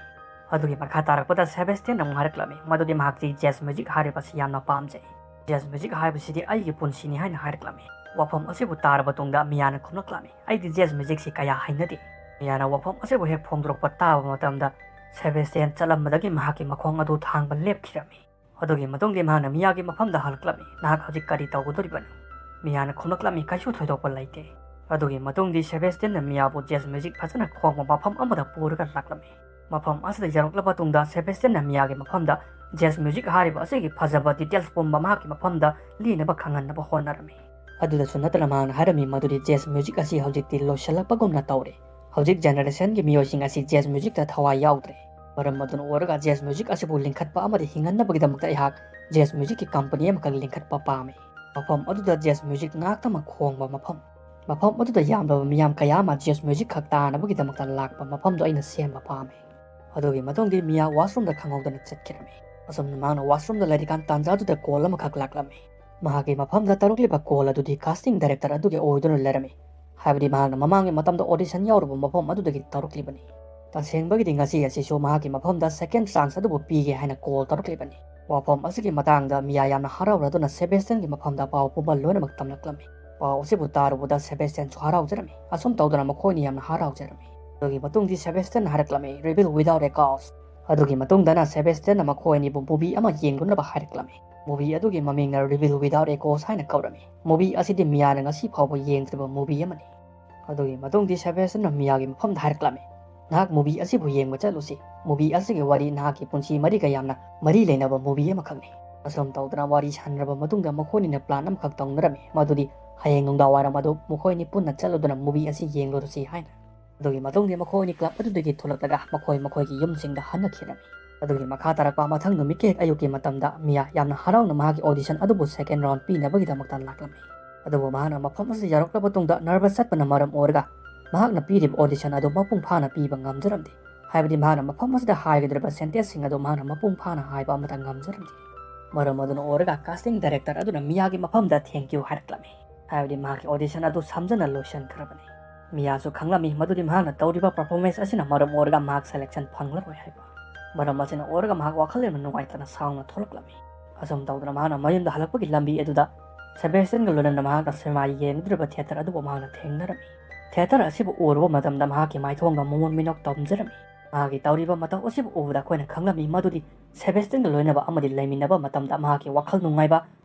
ꯑꯗꯨꯒꯤ ꯃꯈꯥ ꯇꯥꯔꯛꯄꯗ ꯁꯦꯕꯦꯁꯇꯤꯌꯥꯟꯅ ꯑꯃꯨꯛ ꯍꯥꯏꯔꯛꯂꯝꯃꯤ ꯃꯗꯨꯗꯤ ꯃꯍꯥꯛꯇꯤ jazz music ꯍꯥꯏꯔꯤꯕꯁꯤ ꯌꯥꯝꯅ ꯄꯥꯝꯖꯩ꯫ Jazz music ꯍꯥꯏꯕꯁꯤꯗꯤ ꯑꯩꯒꯤ ꯄꯨꯟꯁꯤꯅꯤ ꯍꯥꯏꯅ ꯍꯥꯏꯔꯛꯂꯝꯃꯤ꯫ ꯋꯥꯐꯝ ꯑꯁꯤꯕꯨ ꯇꯥꯔꯕ ꯇꯨꯡꯗ ꯃꯤꯌꯥꯅ ꯈꯨꯝꯂꯛꯂꯝꯃꯤ, "ꯑꯩꯗꯤ ꯖꯦꯖ ꯃ꯭ꯌꯨꯖꯤꯛꯁꯤ ꯀꯌꯥ ꯍꯩꯅꯗꯦ"꯫ ꯃꯤꯌꯥꯅ ꯋꯥꯐꯝ ꯑꯁꯤꯕꯨ ꯍꯦꯛ ꯐꯣꯡꯗꯣꯔꯛꯄ ꯇꯥꯕ ꯃꯇꯝꯗ ꯁꯦꯕꯦꯁꯇꯤꯌꯥꯟ ꯆꯠꯂꯝꯕꯗꯒꯤ ꯃꯍꯥꯛꯀꯤ ꯃꯈꯣꯡ ꯑꯗꯨ ꯊꯥꯡꯕ ꯂꯦꯞꯈꯤꯔꯝꯃꯤ꯫ ꯑꯗꯨꯒꯤ ꯃꯇꯨꯡꯗꯤ ꯃꯍꯥꯛꯅ ꯃꯤꯌꯥꯒꯤ ꯃꯐꯝꯗ ꯍꯜꯂꯛꯂꯝꯃꯤ, "ꯅꯍꯥꯛ ꯍꯧꯖꯤꯛ ꯀꯔꯤ ꯇꯧꯒꯗꯧꯔꯤꯕꯅꯣ?" ꯃꯤꯌꯥꯅ ꯈꯨꯝꯂꯛꯂꯝꯃꯤ, "ꯀꯩꯁꯨ ꯊꯣꯏꯗꯣꯛꯄ ꯂꯩꯇꯦ"꯫ ꯑꯗꯨꯒꯤ ꯃꯇꯨꯡꯗꯤ ꯁꯦꯕꯦꯁꯇꯤꯌꯥꯟꯅ ꯃꯤꯌꯥꯕꯨ ꯖꯦꯖ ꯃ꯭ꯌꯨꯖꯤꯛ ꯐꯖꯅ ꯈꯣꯡꯕ ꯃꯐꯝ ꯑꯃꯗ ꯄꯨꯔꯒ ꯂꯥꯛꯂꯝꯃꯤ꯫ ꯃꯐꯝ ꯑꯁꯤꯗ ꯌꯧꯔꯛꯂꯕ ꯇꯨꯡꯗ ꯁꯦꯕꯦꯁꯇꯤꯌꯥꯟꯅ ꯃꯤꯌꯥꯒꯤ ꯃꯐꯝꯗ ꯖꯦꯖ ꯃ꯭ꯌꯨꯖꯤꯛ ꯍꯥꯏꯔꯤꯕ ꯑꯁꯤꯒꯤ ꯐꯖꯕ ꯗꯤꯇꯦꯜꯁ ꯄꯨꯝꯕ ꯃꯍꯥꯛꯀꯤ ꯃꯐꯝꯗ ꯂꯤꯅꯕ ꯈꯪꯍꯟꯅꯕ ꯍꯣꯠꯅꯔꯝꯃꯤ꯫ ꯑꯗꯨꯗꯁꯨ ꯅꯠꯇꯅ ꯃꯍꯥꯛꯅ ꯍꯥꯏꯔꯝꯃꯤ ꯃꯗꯨꯗꯤ ꯖꯦꯖ ꯃ꯭ꯌꯨꯖꯤꯛ ꯑꯁꯤ ꯍꯧꯖꯤꯛꯇꯤ ꯂꯣꯏꯁꯤꯜꯂꯛꯄꯒꯨꯝꯅ ꯇꯧꯔꯦ꯫ ꯍꯧꯖꯤꯛ ꯖꯦꯅꯦꯔꯦꯁꯟꯒꯤ ꯃꯤꯑꯣꯏꯁꯤꯡ ꯑꯁꯤ ꯖꯦꯖ ꯃ꯭ꯌꯨꯖꯤꯛꯇ ꯊꯋꯥꯏ ꯌꯥꯎꯗ꯭ꯔꯦ꯫ ꯃꯔꯝ ꯑꯗꯨꯅ ꯑꯣꯏꯔꯒ ꯖꯦꯖ ꯃ꯭ꯌꯨꯖꯤꯛ ꯑꯁꯤꯕꯨ ꯂꯤꯡꯈꯠꯄ ꯑꯃꯗꯤ ꯍꯤꯡꯍꯟꯅꯕꯒꯤꯗꯃꯛꯇ ꯑꯩꯍꯥꯛ ꯖꯦꯖ ꯃ꯭ꯌꯨꯖꯤꯛꯀꯤ ꯀꯝꯄꯅꯤ ꯑꯃꯈꯛ ꯂꯤꯡꯈꯠꯄ ꯄꯥꯝꯃꯤ꯫ ꯃꯐꯝ ꯑꯗꯨꯗ ꯖꯦꯖ ꯃ꯭ꯌꯨꯖꯤꯛ ꯉꯥꯛꯇꯃꯛ ꯈꯣꯡꯕ ꯃꯐꯝ꯫ ꯃꯐꯝ ꯑꯗꯨꯗ ꯌꯥꯝꯂꯕ ꯃꯤꯌꯥꯝ ꯀꯌꯥ ꯑꯃ ꯖꯦꯖ ꯃ꯭ꯌꯨꯖꯤꯛ ꯈꯛ ꯇꯥꯅꯕꯒꯤꯗꯃꯛꯇ ꯂꯥꯛꯄ ꯃꯐꯝꯗꯣ ꯑꯩꯅ ꯁꯦꯝꯕ ꯄꯥꯝꯃꯤ꯫ ꯑꯗꯨꯒꯤ ꯃꯇꯨꯡꯗꯤ ꯃꯤꯌꯥ ꯋꯥꯁꯔꯨꯝꯗ ꯈꯪꯍꯧꯗꯅ ꯆꯠꯈꯤꯔꯝꯃꯤ꯫ ꯑꯁꯨꯝꯅ ꯃꯍꯥꯛꯅ ꯋꯥꯁꯔꯨꯝꯗ ꯂꯩꯔꯤꯀꯥꯟ ꯇꯥꯟꯖꯥꯗꯨꯗ ꯀꯣꯜ ꯑꯃꯈꯛ ꯂꯥꯛꯂꯝꯃꯤ꯫ ꯃꯍꯥꯛꯀꯤ ꯃꯐꯝꯗ ꯇꯧꯔꯛꯂꯤꯕ ꯀꯣꯜ ꯑꯗꯨꯗꯤ ꯀꯥꯁꯇꯤꯡ ꯗꯥꯏꯔꯦꯛꯇꯔ ꯑꯗꯨꯒꯤ ꯑꯣꯏꯗꯨꯅ ꯂꯩꯔꯝꯃꯤ꯫ ꯍꯥꯏꯕꯗꯤ ꯃꯍꯥꯛꯅ ꯃꯃꯥꯡꯒꯤ ꯃꯇꯝꯗ ꯑꯣꯗꯤꯁꯟ ꯌꯥꯎꯔꯨꯕ ꯃꯐꯝ ꯑꯗꯨꯗꯒꯤ ꯇꯧꯔꯛꯂꯤꯕꯅꯤ꯫ ꯇꯁꯦꯡꯕꯒꯤꯗꯤ ꯉꯁꯤ ꯑꯁꯤꯁꯨ ꯃꯍꯥꯛꯀꯤ ꯃꯐꯝꯗ ꯁꯦꯀꯦꯟ ꯆꯥꯟꯁ ꯑꯗꯨꯕꯨ ꯄꯤꯒꯦ ꯍꯥꯏꯅ ꯀꯣꯜ ꯇꯧꯔꯛꯂꯤꯕꯅꯤ꯫ ꯋꯥꯐꯝ ꯑꯁꯤꯒꯤ ꯃꯇꯥꯡꯗ ꯃꯤꯌꯥ ꯌꯥꯝꯅ ꯍꯔꯥꯎꯔꯗꯨꯅ ꯁꯦꯕꯦꯁꯇꯤꯌꯥꯟꯒꯤ ꯃꯐꯝꯗ ꯄꯥꯎ ꯄꯨꯝꯕ ꯂꯣꯏꯅꯃꯛ ꯇꯝꯂꯛꯂꯝꯃꯤ꯫ ꯄꯥꯎ ꯑꯁꯤꯕꯨ ꯇꯥꯔꯨꯕꯗ ꯁꯦꯕꯦꯁꯇꯤꯌꯥꯟꯁꯨ ꯍꯔꯥꯎꯖꯔꯝꯃꯤ꯫ ꯑꯁꯨꯝ ꯇꯧꯗꯅ ꯃꯈꯣꯏꯅꯤ ꯌꯥꯝꯅ ꯍꯔꯥꯎꯖꯔꯝꯃꯤ꯫ ꯑꯗꯨꯒꯤ ꯃꯇꯨꯡꯗꯤ ꯁꯦꯕꯦꯁꯇꯤꯌꯥꯟꯅ ꯍꯥꯏꯔꯛꯂꯝꯃꯤ, "Rebel without a cause"꯫ ꯑꯗꯨꯒꯤ ꯃꯇꯨꯡꯗꯅ ꯁꯦꯕꯦꯁꯇꯤꯌꯥꯟꯅ ꯃꯈꯣꯏ ꯑꯅꯤꯕꯨ ꯃꯨꯚꯤ ꯑꯃ ꯌꯦꯡꯂꯨꯅꯕ ꯍꯥꯏꯔꯛꯂꯝꯃꯤ꯫ ꯃꯨꯚꯤ ꯑꯗꯨꯒꯤ ꯃꯃꯤꯡꯅ Rebel without a cause ꯍꯥꯏꯅ ꯀꯧꯔꯝꯃꯤ꯫ ꯃꯨꯚꯤ ꯑꯁꯤꯗꯤ ꯃꯤꯌꯥꯅ ꯉꯁꯤ ꯐꯥꯎꯕ ꯌꯦꯡꯗ꯭ꯔꯤꯕ ꯃꯨꯚꯤ ꯑꯃꯅꯤ꯫ ꯑꯗꯨꯒꯤ ꯃꯇꯨꯡꯗꯤ ꯁꯦꯕꯦꯁꯇꯤꯌꯥꯟꯅ ꯃꯤꯌꯥꯒꯤ ꯃꯐꯝꯗ ꯍꯥꯏꯔꯛꯂꯝꯃꯤ, "ꯅꯍꯥꯛ ꯃꯨꯚꯤ ꯑꯁꯤꯕꯨ ꯌꯦꯡꯕ ꯆꯠꯂꯨꯁꯤ꯫ ꯃꯨꯚꯤ ꯑꯁꯤꯒꯤ ꯋꯥꯔꯤ ꯅꯍꯥꯛꯀꯤ ꯄꯨꯟꯁꯤ ꯃꯔꯤꯒ ꯌꯥꯝꯅ ꯃꯔꯤ ꯂꯩꯅꯕ ꯃꯨꯚꯤ ꯑꯃꯈꯛꯅꯤ"꯫ ꯑꯁꯨꯝ ꯇꯧꯗꯅ ꯋꯥꯔꯤ ꯁꯥꯟꯅꯔꯕ ꯃꯇꯨꯡꯗ ꯃꯈꯣꯏꯅꯤꯅ ꯄ꯭ꯂꯥꯟ ꯑꯃꯈꯛ ꯇꯧꯅꯔꯝꯃꯤ, ꯃꯗꯨꯗꯤ ꯍꯌꯦꯡ ꯅꯨꯡꯗꯥꯡꯋꯥꯏꯔꯝ ꯑꯗꯨ ꯃꯈꯣꯏꯅꯤ ꯄꯨꯟꯅ ꯆꯠꯂꯗꯨꯅ ꯃꯨꯚꯤ ꯑꯁꯤ ꯌꯦꯡꯂꯨꯔꯁꯤ ꯍꯥꯏꯅ꯫ ꯑꯗꯨꯒꯤ ꯃꯇꯨꯡꯗꯤ ꯃꯈꯣꯏ ꯑꯅꯤ ꯀ꯭ꯂꯕ ꯑꯗꯨꯗꯒꯤ ꯊꯣꯛꯂꯛꯂꯒ ꯃꯈꯣꯏ ꯃꯈꯣꯏꯒꯤ ꯌꯨꯝꯁꯤꯡꯗ ꯍꯟꯅꯈꯤꯔꯝꯃꯤ꯫ ꯑꯗꯨꯒꯤ ꯃꯈꯥ ꯇꯥꯔꯛꯄ ꯃꯊꯪ ꯅꯨꯃꯤꯠꯀꯤ ꯍꯦꯛ ꯑꯌꯨꯛꯀꯤ ꯃꯇꯝꯗ ꯃꯤꯌꯥ ꯌꯥꯝꯅ ꯍꯔꯥꯎꯅ ꯃꯍꯥꯛꯀꯤ ꯑꯣꯗꯤꯁꯟ ꯑꯗꯨꯕꯨ ꯁꯦꯀꯦꯟ ꯔꯥꯎꯟ ꯄꯤꯅꯕꯒꯤꯗꯃꯛꯇ ꯂꯥꯛꯂꯝꯃꯤ꯫ ꯑꯗꯨꯕꯨ ꯃꯍꯥꯛꯅ ꯃꯐꯝ ꯑꯁꯤꯗ ꯌꯧꯔꯛꯂꯕ ꯇꯨꯡꯗ ꯅꯔꯚꯁ ꯆꯠꯄꯅ ꯃꯔꯝ ꯑꯣꯏꯔꯒ ꯃꯍꯥꯛꯅ ꯄꯤꯔꯤꯕ ꯑꯣꯗꯤꯁꯟ ꯑꯗꯨ ꯃꯄꯨꯡ ꯐꯥꯅ ꯄꯤꯕ ꯉꯝꯖꯔꯝꯗꯦ꯫ ꯍꯥꯏꯕꯗꯤ ꯃꯍꯥꯛꯅ ꯃꯐꯝ ꯑꯁꯤꯗ ꯍꯥꯏꯒꯗꯧꯔꯤꯕ ꯁꯦꯟꯇꯦꯟꯁꯁꯤꯡ ꯑꯗꯨ ꯃꯍꯥꯛꯅ ꯃꯄꯨꯡ ꯐꯥꯅ ꯍꯥꯏꯕ ꯑꯃꯠꯇ ꯉꯝꯖꯔꯝꯗꯦ꯫ ꯃꯔꯝ ꯑꯗꯨꯅ ꯑꯣꯏꯔꯒ ꯀꯥꯁꯇꯤꯡ ꯗꯥꯏꯔꯦꯛꯇꯔ ꯑꯗꯨꯅ ꯃꯤꯌꯥꯒꯤ ꯃꯐꯝꯗ "Thank you" ꯍꯥꯏꯔꯛꯂꯝꯃꯤ꯫ ꯍꯥꯏꯕꯗꯤ ꯃꯍꯥꯛꯀꯤ ꯑꯣꯗꯤꯁꯟ ꯑꯗꯨ ꯁꯝꯖꯅ ꯂꯣꯏꯁꯤꯟꯈ꯭ꯔꯕꯅꯤ꯫ ꯃꯤꯌꯥꯁꯨ ꯈꯪꯂꯝꯃꯤ ꯃꯗꯨꯗꯤ ꯃꯍꯥꯛꯅ ꯇꯧꯔꯤꯕ ꯄꯔꯐꯣꯔꯃꯦꯟꯁ ꯑꯁꯤꯅ ꯃꯔꯝ ꯑꯣꯏꯔꯒ ꯃꯍꯥꯛ ꯁꯦꯂꯦꯛꯁꯟ ꯐꯪꯂꯔꯣꯏ ꯍꯥꯏꯕ꯫ ꯃꯔꯝ ꯑꯁꯤꯅ ꯑꯣꯏꯔꯒ ꯃꯍꯥꯛ ꯋꯥꯈꯜ ꯌꯥꯝꯅ ꯅꯨꯡꯉꯥꯏꯇꯅ ꯁꯥꯎꯅ ꯊꯣꯛꯂꯛꯂꯝꯃꯤ꯫ ꯑꯁꯨꯝ ꯇꯧꯗꯅ ꯃꯍꯥꯛꯅ ꯃꯌꯨꯝꯗ ꯍꯜꯂꯛꯄꯒꯤ ꯂꯝꯕꯤ ꯑꯗꯨꯗ ꯁꯦꯕꯦꯁꯇꯤꯌꯟꯒ ꯂꯣꯏꯅꯅ ꯃꯍꯥꯛꯅ ꯁꯤꯅꯦꯃꯥ ꯌꯦꯡꯒꯗꯧꯔꯤꯕ ꯊꯤꯌꯦꯇꯔ ꯑꯗꯨꯕꯨ ꯃꯍꯥꯛꯅ ꯊꯦꯡꯅꯔꯝꯃꯤ꯫ ꯊꯤꯌꯦꯇꯔ ꯑꯁꯤꯕꯨ ꯎꯔꯨꯕ ꯃꯇꯝꯗ ꯃꯍꯥꯛꯀꯤ ꯃꯥꯏꯊꯣꯡꯗ ꯃꯃꯣꯟ ꯃꯤꯅꯣꯛ ꯇꯝꯖꯔꯝꯃꯤ꯫ ꯃꯍꯥꯛꯀꯤ ꯇꯧꯔꯤꯕ ꯃꯇꯧ ꯑꯁꯤꯕꯨ ꯎꯕꯗ ꯑꯩꯈꯣꯏꯅ ꯈꯪꯂꯝꯃꯤ ꯃꯗꯨꯗꯤ ꯁꯦꯕꯦꯁꯇꯤꯌꯟꯒ ꯂꯣꯏꯅꯕ ꯑꯃꯗꯤ ꯂꯩꯃꯤꯟꯅꯕ ꯃꯇꯝꯗ ꯃꯍꯥꯛꯀꯤ ꯋꯥꯈꯜ ꯅꯨꯡꯉꯥꯏꯕ,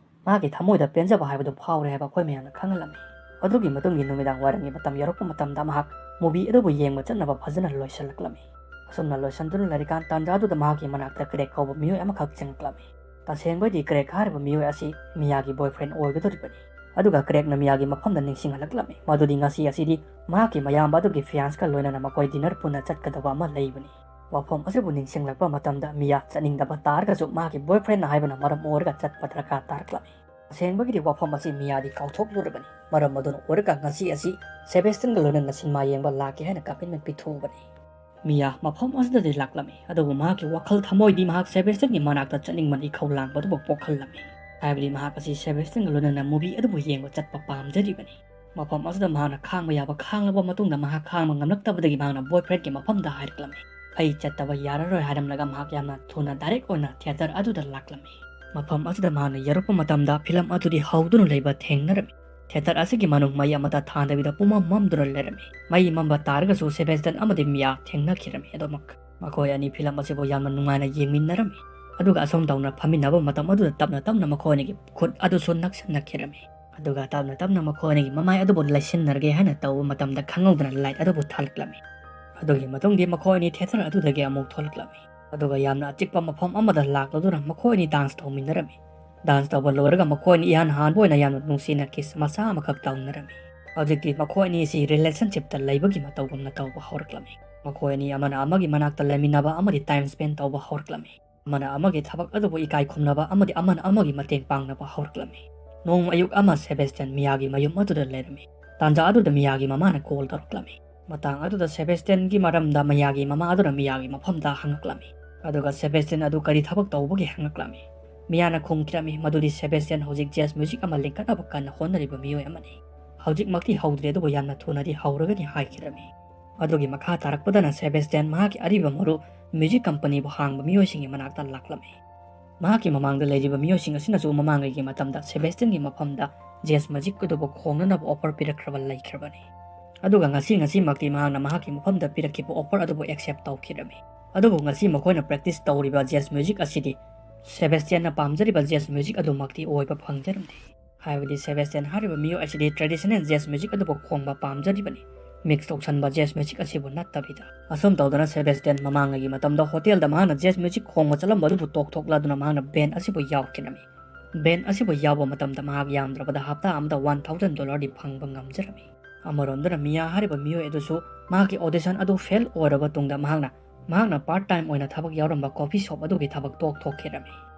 ꯃꯍꯥꯛꯀꯤ ꯊꯃꯣꯏꯗ ꯄꯦꯟꯖꯕ ꯍꯥꯏꯕꯗꯨ ꯐꯥꯎꯔꯦ ꯍꯥꯏꯕ ꯑꯩꯈꯣꯏ ꯃꯌꯥꯝꯅ ꯈꯪꯍꯜꯂꯝꯃꯤ꯫ ꯑꯗꯨꯒꯤ ꯃꯇꯨꯡꯒꯤ ꯅꯨꯃꯤꯗꯥꯡ ꯋꯥꯏꯔꯝꯒꯤ ꯃꯇꯝ ꯌꯧꯔꯛꯄ ꯃꯇꯝꯗ ꯃꯍꯥꯛ ꯃꯨꯚꯤ ꯑꯗꯨꯕꯨ ꯌꯦꯡꯕ ꯆꯠꯅꯕ ꯐꯖꯅ ꯂꯣꯏꯁꯤꯜꯂꯛꯂꯝꯃꯤ꯫ ꯑꯁꯨꯝꯅ ꯂꯣꯏꯁꯤꯟꯗꯨꯅ ꯂꯩꯔꯤꯀꯥꯟ ꯇꯥꯟꯖꯥ ꯑꯗꯨꯗ ꯃꯍꯥꯛꯀꯤ ꯃꯅꯥꯛꯇ ꯀ꯭ꯔꯦꯛ ꯀꯧꯕ ꯃꯤꯑꯣꯏ ꯑꯃꯈꯛ ꯆꯪꯂꯛꯂꯝꯃꯤ꯫ ꯇꯁꯦꯡꯕꯩꯗꯤ ꯀ꯭ꯔꯦꯛ ꯍꯥꯏꯔꯤꯕ ꯃꯤꯑꯣꯏ ꯑꯁꯤ ꯃꯤꯌꯥꯒꯤ ꯕꯣꯏꯐ꯭ꯔꯦꯟ ꯑꯣꯏꯒꯗꯧꯔꯤꯕꯅꯤ꯫ ꯑꯗꯨꯒ ꯀ꯭ꯔꯦꯛꯅ ꯃꯤꯌꯥꯒꯤ ꯃꯐꯝꯗ ꯅꯤꯡꯁꯤꯡꯍꯜꯂꯛꯂꯝꯃꯤ ꯃꯗꯨꯗꯤ ꯉꯁꯤ ꯑꯁꯤꯗꯤ ꯃꯍꯥꯛꯀꯤ ꯃꯌꯥꯝꯕ ꯑꯗꯨꯒꯤ ꯐꯤꯌꯥꯟꯁꯀ ꯂꯣꯏꯅꯅ ꯃꯈꯣꯏ ꯗꯤꯅꯔ ꯄꯨꯟꯅ ꯆꯠꯀꯗꯕ ꯑꯃ ꯂꯩꯕꯅꯤ꯫ ꯋꯥꯐꯝ ꯑꯁꯤꯕꯨ ꯅꯤꯡꯁꯤꯡꯂꯛꯄ ꯃꯇꯝꯗ ꯃꯤꯌꯥ ꯆꯠꯅꯤꯡꯗꯕ ꯇꯥꯔꯒꯁꯨ ꯃꯍꯥꯛꯀꯤ ꯕꯣꯏꯐ꯭ꯔꯦꯟꯅ ꯍꯥꯏꯕꯅ ꯃꯔꯝ ꯑꯣꯏꯔꯒ ꯆꯠꯄ ꯗꯔꯀꯥꯔ ꯇꯥꯔꯛꯂꯝꯃꯤ꯫ ꯇꯁꯦꯡꯕꯒꯤꯗꯤ ꯋꯥꯐꯝ ꯑꯁꯤ ꯃꯤꯌꯥꯗꯤ ꯀꯥꯎꯊꯣꯛꯂꯨꯔꯕꯅꯤ꯫ ꯃꯔꯝ ꯑꯗꯨꯅ ꯑꯣꯏꯔꯒ ꯉꯁꯤ ꯑꯁꯤ ꯁꯦꯕꯦꯁꯇꯤꯌꯟꯒ ꯂꯣꯏꯅꯅ ꯁꯤꯅꯦꯃꯥ ꯌꯦꯡꯕ ꯂꯥꯛꯀꯦ ꯍꯥꯏꯅ ꯀꯃꯤꯠꯃꯦꯟ ꯄꯤꯊꯣꯛꯎꯕꯅꯤ꯫ ꯃꯤꯌꯥ ꯃꯐꯝ ꯑꯁꯤꯗꯗꯤ ꯂꯥꯛꯂꯝꯃꯤ, ꯑꯗꯨꯕꯨ ꯃꯍꯥꯛꯀꯤ ꯋꯥꯈꯜ ꯊꯃꯣꯏꯗꯤ ꯃꯍꯥꯛ ꯁꯦꯕꯦꯁꯇꯤꯌꯟꯒꯤ ꯃꯅꯥꯛꯇ ꯆꯠꯅꯤꯡꯕꯅ ꯏꯈꯧ ꯂꯥꯡꯕ ꯑꯗꯨꯕꯨ ꯄꯣꯛꯍꯜꯂꯝꯃꯤ꯫ ꯍꯥꯏꯕꯗꯤ ꯃꯍꯥꯛ ꯑꯁꯤ ꯁꯦꯕꯦꯁꯇꯤꯌꯟꯒ ꯂꯣꯏꯅꯅ ꯃꯨꯚꯤ ꯑꯗꯨꯕꯨ ꯌꯦꯡꯕ ꯆꯠꯄ ꯄꯥꯝꯖꯔꯤꯕꯅꯤ꯫ ꯃꯐꯝ ꯑꯁꯤꯗ ꯃꯍꯥꯛꯅ ꯈꯥꯡꯕ ꯌꯥꯕ ꯈꯥꯡꯂꯕ ꯃꯇꯨꯡꯗ ꯃꯍꯥꯛ ꯈꯥꯡꯕ ꯉꯝꯂꯛꯇꯕꯗꯒꯤ ꯃꯍꯥꯛꯅ ꯕꯣꯏꯐ꯭ꯔꯦꯟꯒꯤ ꯃꯐꯝꯗ ꯍꯥꯏꯔꯛꯂꯝꯃꯤ꯫ "ꯑꯩ ꯆꯠꯇꯕ ꯌꯥꯔꯔꯣꯏ" ꯍꯥꯏꯔꯝꯂꯒ ꯃꯍꯥꯛ ꯌꯥꯝꯅ ꯊꯨꯅ ꯗꯥꯏꯔꯦꯛ ꯑꯣꯏꯅ ꯊꯤꯌꯦꯇꯔ ꯑꯗꯨꯗ ꯂꯥꯛꯂꯝꯃꯤ꯫ ꯃꯐꯝ ꯑꯁꯤꯗ ꯃꯍꯥꯛꯅ ꯌꯧꯔꯛꯄ ꯃꯇꯝꯗ ꯐꯤꯂꯝ ꯑꯗꯨꯗꯤ ꯍꯧꯗꯨꯅ ꯂꯩꯕ ꯊꯦꯡꯅꯔꯝꯃꯤ꯫ ꯊꯤꯌꯦꯇꯔ ꯑꯁꯤꯒꯤ ꯃꯅꯨꯡ ꯃꯩ ꯑꯃꯠꯇ ꯊꯥꯟꯗꯕꯤꯗ ꯄꯨꯝꯃꯝ ꯃꯝꯗꯨꯅ ꯂꯩꯔꯝꯃꯤ꯫ ꯃꯩ ꯃꯝꯕ ꯇꯥꯔꯒꯁꯨ ꯁꯦꯕꯦꯁꯇꯤꯌꯟ ꯑꯃꯗꯤ ꯃꯤꯌꯥ ꯊꯦꯡꯅꯈꯤꯔꯝꯃꯤ꯫ ꯑꯗꯨꯃꯛ ꯃꯈꯣꯏ ꯑꯅꯤ ꯐꯤꯂꯝ ꯑꯁꯤꯕꯨ ꯌꯥꯝꯅ ꯅꯨꯡꯉꯥꯏꯅ ꯌꯦꯡꯃꯤꯟꯅꯔꯝꯃꯤ꯫ ꯑꯗꯨꯒ ꯑꯁꯨꯝ ꯇꯧꯅ ꯐꯝꯃꯤꯟꯅꯕ ꯃꯇꯝ ꯑꯗꯨꯗ ꯇꯞꯅ ꯇꯞꯅ ꯃꯈꯣꯏ ꯑꯅꯤꯒꯤ ꯈꯨꯠ ꯑꯗꯨꯁꯨ ꯅꯛꯁꯤꯟꯅꯈꯤꯔꯝꯃꯤ꯫ ꯑꯗꯨꯒ ꯇꯞꯅ ꯇꯞꯅ ꯃꯈꯣꯏ ꯑꯅꯤꯒꯤ ꯃꯃꯥꯏ ꯑꯗꯨꯕꯨ ꯂꯩꯁꯤꯟꯅꯔꯒꯦ ꯍꯥꯏꯅ ꯇꯧꯕ ꯃꯇꯝꯗ ꯈꯪꯍꯧꯗꯅ ꯂꯥꯏꯠ ꯑꯗꯨꯕꯨ ꯊꯥꯜꯂꯛꯂꯝꯃꯤ꯫ ꯑꯗꯨꯒꯤ ꯃꯇꯨꯡꯗꯤ ꯃꯈꯣꯏ ꯑꯅꯤ ꯊꯤꯌꯦꯇꯔ ꯑꯗꯨꯗꯒꯤ ꯑꯃꯨꯛ ꯊꯣꯛꯂꯛꯂꯝꯃꯤ꯫ ꯑꯗꯨꯒ ꯌꯥꯝꯅ ꯑꯆꯤꯛꯄ ꯃꯐꯝ ꯑꯃꯗ ꯂꯥꯛꯂꯗꯨꯅ ꯃꯈꯣꯏ ꯑꯅꯤ ꯗꯥꯟꯁ ꯇꯧꯃꯤꯟꯅꯔꯝꯃꯤ꯫ ꯗꯥꯟꯁ ꯇꯧꯕ ꯂꯣꯏꯔꯒ ꯃꯈꯣꯏ ꯑꯅꯤ ꯏꯍꯥꯟ ꯍꯥꯟꯕ ꯑꯣꯏꯅ ꯌꯥꯝꯅ ꯅꯨꯡꯁꯤꯅ ꯀꯤꯁ ꯃꯆꯥ ꯑꯃꯈꯛ ꯇꯧꯅꯔꯝꯃꯤ꯫ ꯍꯧꯖꯤꯛꯇꯤ ꯃꯈꯣꯏ ꯑꯅꯤ ꯑꯁꯤ ꯔꯤꯂꯦꯁꯟꯁꯤꯞꯇ ꯂꯩꯕꯒꯤ ꯃꯇꯧꯒꯨꯝꯅ ꯇꯧꯕ ꯍꯧꯔꯛꯂꯝꯃꯤ꯫ ꯃꯈꯣꯏ ꯑꯅꯤ ꯑꯃꯅ ꯑꯃꯒꯤ ꯃꯅꯥꯛꯇ ꯂꯩꯃꯤꯟꯅꯕ ꯑꯃꯗꯤ ꯇꯥꯏꯝ ꯁ꯭ꯄꯦꯟ ꯇꯧꯕ ꯍꯧꯔꯛꯂꯝꯃꯤ꯫ ꯑꯃꯅ ꯑꯃꯒꯤ ꯊꯕꯛ ꯑꯗꯨꯕꯨ ꯏꯀꯥꯏ ꯈꯨꯝꯅꯕ ꯑꯃꯗꯤ ꯑꯃꯅ ꯑꯃꯒꯤ ꯃꯇꯦꯡ ꯄꯥꯡꯅꯕ ꯍꯧꯔꯛꯂꯝꯃꯤ꯫ ꯅꯣꯡꯃ ꯑꯌꯨꯛ ꯑꯃ ꯁꯦꯕꯦꯁꯇꯤꯌꯟ ꯃꯤꯌꯥꯒꯤ ꯃꯌꯨꯝ ꯑꯗꯨꯗ ꯂꯩꯔꯝꯃꯤ꯫ ꯇꯥꯟꯖꯥ ꯑꯗꯨꯗ ꯃꯤꯌꯥꯒꯤ ꯃꯃꯥꯅ ꯀꯣꯜ ꯇꯧꯔꯛꯂꯝꯃꯤ꯫ ꯃꯇꯥꯡ ꯑꯗꯨꯗ ꯁꯦꯕꯦꯁꯇꯤꯌꯟꯒꯤ ꯃꯔꯝꯗ ꯃꯤꯌꯥꯒꯤ ꯃꯃꯥ ꯑꯗꯨꯅ ꯃꯤꯌꯥꯒꯤ ꯃꯐꯝꯗ ꯍꯪꯉꯛꯂꯝꯃꯤ꯫ ꯑꯗꯨꯒ ꯁꯦꯕꯦꯁꯇꯤꯌꯟ ꯑꯗꯨ ꯀꯔꯤ ꯊꯕꯛ ꯇꯧꯕꯒꯦ ꯍꯪꯉꯛꯂꯝꯃꯤ꯫ ꯃꯤꯌꯥꯅ ꯈꯨꯝꯈꯤꯔꯝꯃꯤ ꯃꯗꯨꯗꯤ ꯁꯦꯕꯦꯁꯇꯤꯌꯟ ꯍꯧꯖꯤꯛ ꯖꯦꯖ ꯃ꯭ꯌꯨꯖꯤꯛ ꯑꯃ ꯂꯤꯡꯈꯠꯅꯕ ꯀꯟꯅ ꯍꯣꯠꯅꯔꯤꯕ ꯃꯤꯑꯣꯏ ꯑꯃꯅꯤ꯫ ꯍꯧꯖꯤꯛꯃꯛꯇꯤ ꯍꯧꯗ꯭ꯔꯤ ꯑꯗꯨꯕꯨ ꯌꯥꯝꯅ ꯊꯨꯅꯗꯤ ꯍꯧꯔꯒꯅꯤ ꯍꯥꯏꯈꯤꯔꯝꯃꯤ꯫ ꯑꯗꯨꯒꯤ ꯃꯈꯥ ꯇꯥꯔꯛꯄꯗꯅ ꯁꯦꯕꯦꯁꯇꯤꯌꯟ ꯃꯍꯥꯛꯀꯤ ꯑꯔꯤꯕ ꯃꯔꯨꯞ ꯃ꯭ꯌꯨꯖꯤꯛ ꯀꯝꯄꯅꯤꯕꯨ ꯍꯥꯡꯕ ꯃꯤꯑꯣꯏꯁꯤꯡꯒꯤ ꯃꯅꯥꯛꯇ ꯂꯥꯛꯂꯝꯃꯤ꯫ ꯃꯍꯥꯛꯀꯤ ꯃꯃꯥꯡꯗ ꯂꯩꯔꯤꯕ ꯃꯤꯑꯣꯏꯁꯤꯡ ꯑꯁꯤꯅꯁꯨ ꯃꯃꯥꯡꯉꯩꯒꯤ ꯃꯇꯝꯗ ꯁꯦꯕꯦꯁꯇꯤꯌꯟꯒꯤ ꯃꯐꯝꯗ ꯖꯦꯖ ꯃꯦꯖꯤꯛ ꯑꯗꯨꯕꯨ ꯈꯣꯡꯅꯅꯕ ꯑꯣꯐꯔ ꯄꯤꯔꯛꯈ꯭ꯔꯕ ꯂꯩꯈ꯭ꯔꯕꯅꯤ꯫ ꯑꯗꯨꯒ ꯉꯁꯤ, ꯉꯁꯤꯃꯛꯇꯤ ꯃꯍꯥꯛꯅ ꯃꯍꯥꯛꯀꯤ ꯃꯐꯝꯗ ꯄꯤꯔꯛꯈꯤꯕ ꯑꯣꯐꯔ ꯑꯗꯨꯕꯨ ꯑꯦꯛꯁꯦꯞ ꯇꯧꯈꯤꯔꯝꯃꯤ꯫ ꯑꯗꯨꯕꯨ ꯉꯁꯤ ꯃꯈꯣꯏꯅ ꯄ꯭ꯔꯦꯛꯇꯤꯁ ꯇꯧꯔꯤꯕ ꯖꯦꯖ ꯃꯦꯖꯤꯛ ꯑꯁꯤꯗꯤ ꯁꯦꯕꯦꯁꯇꯤꯌꯟꯅ ꯄꯥꯝꯖꯔꯤꯕ ꯖꯦꯖ ꯃꯦꯖꯤꯛ ꯑꯗꯨꯃꯛꯇꯤ ꯑꯣꯏꯕ ꯐꯪꯖꯔꯝꯗꯦ꯫ ꯍꯥꯏꯕꯗꯤ ꯁꯦꯕꯦꯁꯇꯤꯌꯟ ꯍꯥꯏꯔꯤꯕ ꯃꯤꯑꯣꯏ ꯑꯁꯤꯗꯤ ꯇ꯭ꯔꯦꯗꯤꯁꯅꯦꯜ ꯖꯦꯖ ꯃꯦꯖꯤꯛ ꯑꯗꯨꯕꯨ ꯈꯣꯡꯕ ꯄꯥꯝꯖꯔꯤꯕꯅꯤ, ꯃꯤꯛꯁ ꯇꯧꯁꯟꯕ ꯖꯦꯖ ꯃꯦꯖꯤꯛ ꯑꯁꯤꯕꯨ ꯅꯠꯇꯕꯤꯗ꯫ ꯑꯁꯨꯝ ꯇꯧꯗꯅ ꯁꯦꯕꯦꯁꯇꯤꯌꯟ ꯃꯃꯥꯡꯉꯩꯒꯤ ꯃꯇꯝꯗ ꯍꯣꯇꯦꯜꯗ ꯃꯍꯥꯛꯅ ꯖꯦꯖ ꯃꯦꯖꯤꯛ ꯈꯣꯡꯕ ꯆꯠꯂꯝꯕ ꯑꯗꯨꯕꯨ ꯇꯣꯛꯊꯣꯛꯂꯗꯨꯅ ꯃꯍꯥꯛꯅ ꯕꯦꯟ ꯑꯁꯤꯕꯨ ꯌꯥꯎꯈꯤꯔꯝꯃꯤ꯫ ꯕꯦꯟ ꯑꯁꯤꯕꯨ ꯌꯥꯎꯕ ꯃꯇꯝꯗ ꯃꯍꯥꯛ ꯌꯥꯝꯗ꯭ꯔꯕꯗ ꯍꯞꯇꯥ ꯑꯃꯗ ꯋꯥꯟ ꯊꯥꯎꯖꯟ ꯗꯣꯂꯔꯗꯤ ꯐꯪꯕ ꯉꯝꯖꯔꯝꯃꯤ꯫ ꯑꯃꯔꯣꯝꯗꯅ ꯃꯤꯌꯥ ꯍꯥꯏꯔꯤꯕ ꯃꯤꯑꯣꯏ ꯑꯗꯨꯁꯨ ꯃꯍꯥꯛꯀꯤ ꯑꯣꯗꯤꯁꯟ ꯑꯗꯨ ꯐꯦꯜ ꯑꯣꯏꯔꯕ ꯇꯨꯡꯗ ꯃꯍꯥꯛꯅ, ꯃꯍꯥꯛꯅ ꯄꯥꯔꯠ ꯇꯥꯏꯝ ꯑꯣꯏꯅ ꯊꯕꯛ ꯌꯥꯎꯔꯝꯕ ꯀꯣꯐꯤ ꯁꯣꯞ ꯑꯗꯨꯒꯤ ꯊꯕꯛ ꯇꯣꯛꯊꯣꯛꯈꯤꯔꯝꯃꯤ꯫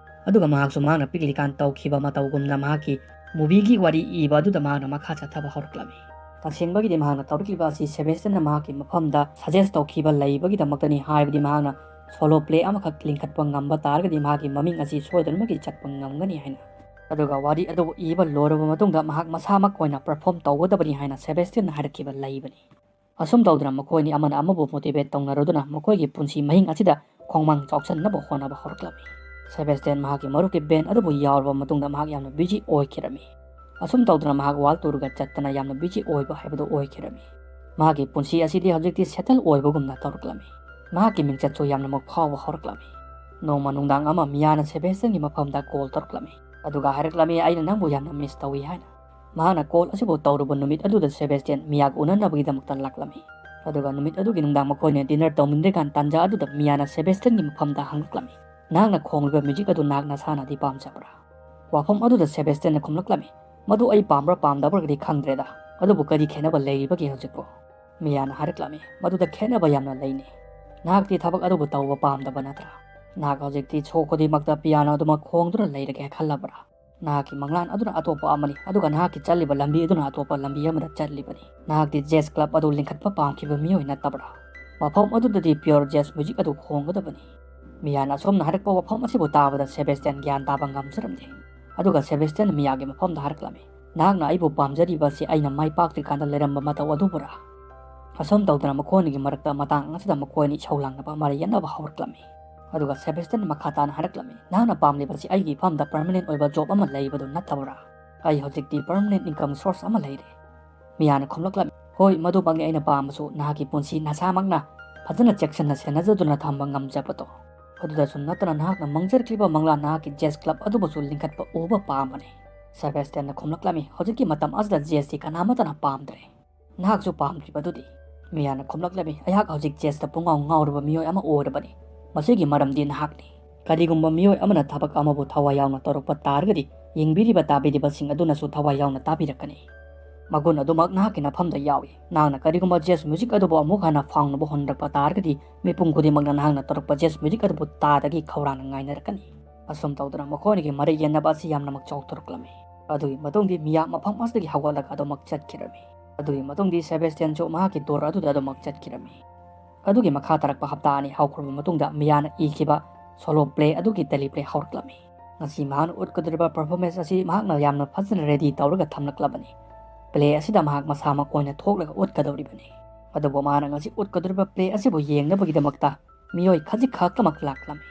ꯑꯗꯨꯒ ꯃꯍꯥꯛꯁꯨ ꯃꯍꯥꯛꯅ ꯄꯤꯛꯂꯤꯀꯥꯟ ꯇꯧꯈꯤꯕ ꯃꯇꯧꯒꯨꯝꯅ ꯃꯍꯥꯛꯀꯤ ꯃꯨꯚꯤꯒꯤ ꯋꯥꯔꯤ ꯏꯕ ꯑꯗꯨꯗ ꯃꯍꯥꯛꯅ ꯃꯈꯥ ꯆꯠꯊꯕ ꯍꯧꯔꯛꯂꯝꯃꯤ꯫ ꯇꯁꯦꯡꯕꯒꯤꯗꯤ ꯃꯍꯥꯛꯅ ꯇꯧꯔꯛꯂꯤꯕ ꯑꯁꯤ ꯁꯦꯕꯦꯁꯇꯤꯌꯟꯅ ꯃꯍꯥꯛꯀꯤ ꯃꯐꯝꯗ ꯁꯖꯦꯁ ꯇꯧꯈꯤꯕ ꯂꯩꯕꯒꯤꯗꯃꯛꯇꯅꯤ ꯍꯥꯏꯕꯗꯤ ꯃꯍꯥꯛꯅ ꯁꯣꯂꯣ ꯄ꯭ꯂꯦ ꯑꯃꯈꯛ ꯂꯤꯡꯈꯠꯄ ꯉꯝꯕ ꯇꯥꯔꯒꯗꯤ ꯃꯍꯥꯛꯀꯤ ꯃꯃꯤꯡ ꯑꯁꯤ ꯁꯣꯏꯗꯅꯃꯛꯀꯤ ꯆꯠꯄ ꯉꯝꯒꯅꯤ ꯍꯥꯏꯅ꯫ ꯑꯗꯨꯒ ꯋꯥꯔꯤ ꯑꯗꯨꯕꯨ ꯏꯕ ꯂꯣꯏꯔꯕ ꯃꯇꯨꯡꯗ ꯃꯍꯥꯛ ꯃꯁꯥꯃꯛ ꯑꯣꯏꯅ ꯄꯔꯐꯣꯔꯝ ꯇꯧꯒꯗꯕꯅꯤ ꯍꯥꯏꯅ ꯁꯦꯕꯦꯁꯇꯤꯌꯟꯅ ꯍꯥꯏꯔꯛꯈꯤꯕ ꯂꯩꯕꯅꯤ꯫ ꯑꯁꯨꯝ ꯇꯧꯗꯅ ꯃꯈꯣꯏ ꯑꯅꯤ ꯑꯃꯅ ꯑꯃꯕꯨ ꯃꯣꯇꯤꯚꯦꯠ ꯇꯧꯅꯔꯗꯨꯅ ꯃꯈꯣꯏꯒꯤ ꯄꯨꯟꯁꯤ ꯃꯍꯤꯡ ꯑꯁꯤꯗ ꯈꯣꯡꯃꯥꯡ ꯆꯥꯎꯁꯟꯅꯕ ꯍꯣꯠꯅꯕ ꯍꯧꯔꯛꯂꯝꯃꯤ꯫ ꯁꯦꯕꯦꯁꯇꯤꯌꯟ ꯃꯍꯥꯛꯀꯤ ꯃꯔꯨꯞꯀꯤ ꯕꯦꯟ ꯑꯗꯨꯕꯨ ꯌꯥꯎꯔꯕ ꯃꯇꯨꯡꯗ ꯃꯍꯥꯛ ꯌꯥꯝꯅ ꯕꯤꯖꯤ ꯑꯣꯏꯈꯤꯔꯝꯃꯤ꯫ ꯑꯁꯨꯝ ꯇꯧꯗꯅ ꯃꯍꯥꯛ ꯋꯥꯔꯜ ꯇꯨꯔꯒ ꯆꯠꯇꯅ ꯌꯥꯝꯅ ꯕꯤꯖꯤ ꯑꯣꯏꯕ ꯍꯥꯏꯕꯗꯨ ꯑꯣꯏꯈꯤꯔꯝꯃꯤ꯫ ꯃꯍꯥꯛꯀꯤ ꯄꯨꯟꯁꯤ ꯑꯁꯤꯗꯤ ꯍꯧꯖꯤꯛꯇꯤ ꯁꯦꯇꯜ ꯑꯣꯏꯕꯒꯨꯝꯅ ꯇꯧꯔꯛꯂꯝꯃꯤ꯫ ꯃꯍꯥꯛꯀꯤ ꯃꯤꯡꯆꯠꯁꯨ ꯌꯥꯝꯅꯃꯛ ꯐꯥꯎꯕ ꯍꯧꯔꯛꯂꯝꯃꯤ꯫ ꯅꯣꯡꯃ ꯅꯨꯡꯗꯥꯡ ꯑꯃ ꯃꯤꯌꯥꯅ ꯁꯦꯕꯦꯁꯇꯤꯌꯟꯒꯤ ꯃꯐꯝꯗ ꯀꯣꯜ ꯇꯧꯔꯛꯂꯝꯃꯤ꯫ ꯑꯗꯨꯒ ꯍꯥꯏꯔꯛꯂꯝꯃꯤ, "ꯑꯩꯅ ꯅꯪꯕꯨ ꯌꯥꯝꯅ ꯃꯤꯁ ꯇꯧꯏ" ꯍꯥꯏꯅ꯫ ꯃꯍꯥꯛꯅ ꯀꯣꯜ ꯑꯁꯤꯕꯨ ꯇꯧꯔꯨꯕ ꯅꯨꯃꯤꯠ ꯑꯗꯨꯗ ꯁꯦꯕꯦꯁꯇꯤꯌꯟ ꯃꯤꯌꯥꯒ ꯎꯅꯅꯕꯒꯤꯗꯃꯛꯇ ꯂꯥꯛꯂꯝꯃꯤ꯫ ꯑꯗꯨꯒ ꯅꯨꯃꯤꯠ ꯑꯗꯨꯒꯤ ꯅꯨꯡꯗꯥꯡ ꯃꯈꯣꯏꯅ ꯗꯤꯅꯔ ꯇꯧꯃꯤꯟꯅꯔꯤꯀꯥꯟ ꯇꯥꯟꯖꯥ ꯑꯗꯨꯗ ꯃꯤꯌꯥꯅ ꯁꯦꯕꯦꯁꯇꯤꯌꯟꯒꯤ ꯃꯐꯝꯗ ꯍꯪꯂꯛꯂꯝꯃꯤ, "ꯅꯍꯥꯛꯅ ꯈꯣꯡꯂꯤꯕ ꯃ꯭ꯌꯨꯖꯤꯛ ꯑꯗꯨ ꯅꯍꯥꯛ ꯅꯁꯥꯅꯗꯤ ꯄꯥꯝꯖꯕ꯭ꯔꯥ?" ꯋꯥꯐꯝ ꯑꯗꯨꯗ ꯁꯦꯕꯦꯁꯇꯤꯌꯟꯅ ꯈꯨꯝꯂꯛꯂꯝꯃꯤ, "ꯃꯗꯨ ꯑꯩ ꯄꯥꯝꯕ꯭ꯔꯥ ꯄꯥꯝꯗꯕ꯭ꯔꯥꯒꯗꯤ ꯈꯪꯗ꯭ꯔꯦꯗ, ꯑꯗꯨꯕꯨ ꯀꯔꯤ ꯈꯦꯠꯅꯕ ꯂꯩꯔꯤꯕꯒꯦ ꯍꯧꯖꯤꯛꯄꯨ?" ꯃꯤꯌꯥꯅ ꯍꯥꯏꯔꯛꯂꯝꯃꯤ, "ꯃꯗꯨꯗ ꯈꯦꯠꯅꯕ ꯌꯥꯝꯅ ꯂꯩꯅꯤ꯫ ꯅꯍꯥꯛꯇꯤ ꯊꯕꯛ ꯑꯗꯨꯕꯨ ꯇꯧꯕ ꯄꯥꯝꯗꯕ ꯅꯠꯇ꯭ꯔꯥ? ꯅꯍꯥꯛ ꯍꯧꯖꯤꯛꯇꯤ ꯁꯣ ꯈꯨꯗꯤꯡꯃꯛꯇ ꯄꯤꯌꯥꯅꯣ ꯑꯗꯨꯃꯛ ꯈꯣꯡꯗꯨꯅ ꯂꯩꯔꯒꯦ ꯈꯜꯂꯕ꯭ꯔꯥ? ꯅꯍꯥꯛꯀꯤ ꯃꯪꯂꯥꯟ ꯑꯗꯨꯅ ꯑꯇꯣꯞꯄ ꯑꯃꯅꯤ, ꯑꯗꯨꯒ ꯅꯍꯥꯛꯀꯤ ꯆꯠꯂꯤꯕ ꯂꯝꯕꯤ ꯑꯗꯨꯅ ꯑꯇꯣꯞꯄ ꯂꯝꯕꯤ ꯑꯃꯗ ꯆꯠꯂꯤꯕꯅꯤ꯫ ꯅꯍꯥꯛꯇꯤ ꯖꯦꯖ ꯀ꯭ꯂꯕ ꯑꯗꯨ ꯂꯤꯡꯈꯠꯄ ꯄꯥꯝꯈꯤꯕ ꯃꯤꯑꯣꯏ ꯅꯠꯇꯕ꯭ꯔꯥ? ꯃꯐꯝ ꯑꯗꯨꯗꯗꯤ ꯄꯤꯌꯣꯔ ꯖꯦꯖ ꯃ꯭ꯌꯨꯖꯤꯛ ꯑꯗꯨ ꯈꯣꯡꯒꯗꯕꯅꯤ꯫" ꯃꯤꯌꯥꯅ ꯑꯁꯣꯝꯅ ꯍꯥꯏꯔꯛꯄ ꯋꯥꯐꯝ ꯑꯁꯤꯕꯨ ꯇꯥꯕꯗ ꯁꯦꯕꯦꯁꯇꯤꯌꯟ ꯒ꯭ꯌꯥꯟ ꯇꯥꯕ ꯉꯝꯖꯔꯝꯗꯦ꯫ ꯑꯗꯨꯒ ꯁꯦꯕꯦꯁꯇꯤꯌꯟꯅ ꯃꯤꯌꯥꯒꯤ ꯃꯐꯝꯗ ꯍꯥꯏꯔꯛꯂꯝꯃꯤ, "ꯅꯍꯥꯛꯅ ꯑꯩꯕꯨ ꯄꯥꯝꯖꯔꯤꯕ ꯑꯁꯤ ꯑꯩꯅ ꯃꯥꯏ ꯄꯥꯛꯇ꯭ꯔꯤꯀꯥꯟꯗ ꯂꯩꯔꯝꯕ ꯃꯇꯧ ꯑꯗꯨꯕꯨꯔꯥ?" ꯑꯁꯨꯝ ꯇꯧꯗꯅ ꯃꯈꯣꯏ ꯑꯅꯤꯒꯤ ꯃꯔꯛꯇ ꯃꯇꯥꯡ ꯑꯁꯤꯗ ꯃꯈꯣꯏ ꯑꯅꯤ ꯏꯁꯧ ꯂꯥꯡꯅꯕ, ꯃꯔꯩ ꯌꯦꯠꯅꯕ ꯍꯧꯔꯛꯂꯝꯃꯤ꯫ ꯑꯗꯨꯒ ꯁꯦꯕꯦꯁꯇꯤꯌꯟꯅ ꯃꯈꯥ ꯇꯥꯅ ꯍꯥꯏꯔꯛꯂꯝꯃꯤ, "ꯅꯍꯥꯛꯅ ꯄꯥꯝꯂꯤꯕꯁꯤ ꯑꯩꯒꯤ ꯏꯐꯝꯗ permanent ꯑꯣꯏꯕ job ꯑꯃ ꯂꯩꯕꯗꯨ ꯅꯠꯇꯕ꯭ꯔꯥ? ꯑꯩ ꯍꯧꯖꯤꯛꯇꯤ permanent income source ꯑꯃ ꯂꯩꯔꯦ꯫" ꯃꯤꯌꯥꯅ ꯈꯨꯝꯂꯛꯂꯝꯃꯤ, "ꯍꯣꯏ, ꯃꯗꯨꯃꯛꯅꯤ ꯑꯩꯅ ꯄꯥꯝꯕꯁꯨ, ꯅꯍꯥꯛꯀꯤ ꯄꯨꯟꯁꯤ ꯅꯁꯥꯃꯛꯅ ꯐꯖꯅ ꯆꯦꯛꯁꯤꯟꯅ ꯁꯦꯟꯅꯖꯗꯨꯅ ꯊꯝꯕ ꯉꯝꯖꯕꯗꯣ꯫ ꯑꯗꯨꯗꯁꯨ ꯅꯠꯇꯅ ꯅꯍꯥꯛꯅ ꯃꯪꯖꯔꯛꯂꯤꯕ ꯃꯪꯂꯥꯟ ꯅꯍꯥꯛꯀꯤ jazz club ꯑꯗꯨꯕꯨꯁꯨ ꯂꯤꯡꯈꯠꯄ ꯎꯕ ꯄꯥꯝꯕꯅꯤ꯫" ꯁꯦꯕꯦꯁꯇꯤꯌꯟꯅ ꯈꯨꯝꯂꯛꯂꯝꯃꯤ, "ꯍꯧꯖꯤꯛꯀꯤ ꯃꯇꯝ ꯑꯁꯤꯗ jazzꯇꯤ ꯀꯅꯥꯃꯠꯇꯅ ꯄꯥꯝꯗ꯭ꯔꯦ꯫ ꯅꯍꯥꯛꯁꯨ ꯄꯥꯝꯗ꯭ꯔꯤꯕꯗꯨꯗꯤ?" ꯃꯤꯌꯥꯅ ꯈꯨꯝꯂꯛꯂꯝꯃꯤ, "ꯑꯩꯍꯥꯛ ꯍꯧꯖꯤꯛ jazzꯇ ꯄꯨꯡꯉꯥꯎ ꯉꯥꯎꯔꯕ ꯃꯤꯑꯣꯏ ꯑꯃ ꯑꯣꯏꯔꯕꯅꯤ꯫ ꯃꯁꯤꯒꯤ ꯃꯔꯝꯗꯤ ꯅꯍꯥꯛꯅꯤ꯫ ꯀꯔꯤꯒꯨꯝꯕ ꯃꯤꯑꯣꯏ ꯑꯃꯅ ꯊꯕꯛ ꯑꯃꯕꯨ ꯊꯋꯥꯏ ꯌꯥꯎꯅ ꯇꯧꯔꯛꯄ ꯇꯥꯔꯒꯗꯤ, ꯌꯦꯡꯕꯤꯔꯤꯕ ꯇꯥꯕꯤꯔꯤꯕꯁꯤꯡ ꯑꯗꯨꯅꯁꯨ ꯊꯋꯥꯏ ꯌꯥꯎꯅ ꯇꯥꯕꯤꯔꯛꯀꯅꯤ꯫ ꯃꯒꯨꯟ ꯑꯗꯨꯃꯛ ꯅꯍꯥꯛꯀꯤ ꯅꯐꯝꯗ ꯌꯥꯎꯏ꯫ ꯅꯍꯥꯛꯅ ꯀꯔꯤꯒꯨꯝꯕ jazz music ꯑꯗꯨꯕꯨ ꯑꯃꯨꯛ ꯍꯟꯅ ꯐꯥꯎꯅꯕ ꯍꯣꯠꯅꯔꯛꯄ ꯇꯥꯔꯒꯗꯤ, ꯃꯤꯄꯨꯝ ꯈꯨꯗꯤꯡꯃꯛꯅ ꯅꯍꯥꯛꯅ ꯇꯧꯔꯛꯄ jazz music ꯑꯗꯨꯕꯨ ꯇꯥꯗꯒꯤ ꯈꯧꯔꯥꯡꯅ ꯉꯥꯏꯅꯔꯛꯀꯅꯤ꯫" ꯑꯁꯨꯝ ꯇꯧꯗꯅ ꯃꯈꯣꯏ ꯑꯅꯤꯒꯤ ꯃꯔꯩ ꯌꯦꯠꯅꯕ ꯑꯁꯤ ꯌꯥꯝꯅꯃꯛ ꯆꯥꯎꯊꯣꯔꯛꯂꯝꯃꯤ꯫ ꯑꯗꯨꯒꯤ ꯃꯇꯨꯡꯗꯤ ꯃꯤꯌꯥ ꯃꯐꯝ ꯑꯁꯤꯗꯒꯤ ꯍꯧꯒꯠꯂꯒ ꯑꯗꯨꯃꯛ ꯆꯠꯈꯤꯔꯝꯃꯤ꯫ ꯑꯗꯨꯒꯤ ꯃꯇꯨꯡꯗꯤ ꯁꯦꯕꯦꯁꯇꯤꯌꯟꯁꯨ ꯃꯍꯥꯛꯀꯤ door ꯑꯗꯨꯗ ꯑꯗꯨꯃꯛ ꯆꯠꯈꯤꯔꯝꯃꯤ꯫ ꯑꯗꯨꯒꯤ ꯃꯈꯥ ꯇꯥꯔꯛꯄ ꯍꯞꯇꯥ ꯑꯅꯤ ꯍꯧꯈ꯭ꯔꯕ ꯃꯇꯨꯡꯗ ꯃꯤꯌꯥꯅ ꯏꯈꯤꯕ solo play ꯑꯗꯨꯒꯤ teleplay ꯍꯧꯔꯛꯂꯝꯃꯤ꯫ ꯉꯁꯤ ꯃꯍꯥꯛꯅ ꯎꯠꯀꯗꯧꯔꯤꯕ performance ꯑꯁꯤ ꯃꯍꯥꯛꯅ ꯌꯥꯝꯅ ꯐꯖꯅ ready ꯇꯧꯔꯒ ꯊꯝꯂꯛꯂꯕꯅꯤ꯫ Play ꯑꯁꯤꯗ ꯃꯍꯥꯛ ꯃꯁꯥꯃꯛ ꯑꯣꯏꯅ ꯊꯣꯛꯂꯒ ꯎꯠꯀꯗꯧꯔꯤꯕꯅꯤ꯫ ꯑꯗꯨꯕꯨ ꯃꯍꯥꯛꯅ ꯉꯁꯤ ꯎꯠꯀꯗꯧꯔꯤꯕ play ꯑꯁꯤꯕꯨ ꯌꯦꯡꯅꯕꯒꯤꯗꯃꯛꯇ ꯃꯤꯑꯣꯏ ꯈꯖꯤꯛ ꯈꯛꯇꯃꯛ ꯂꯥꯛꯂꯝꯃꯤ꯫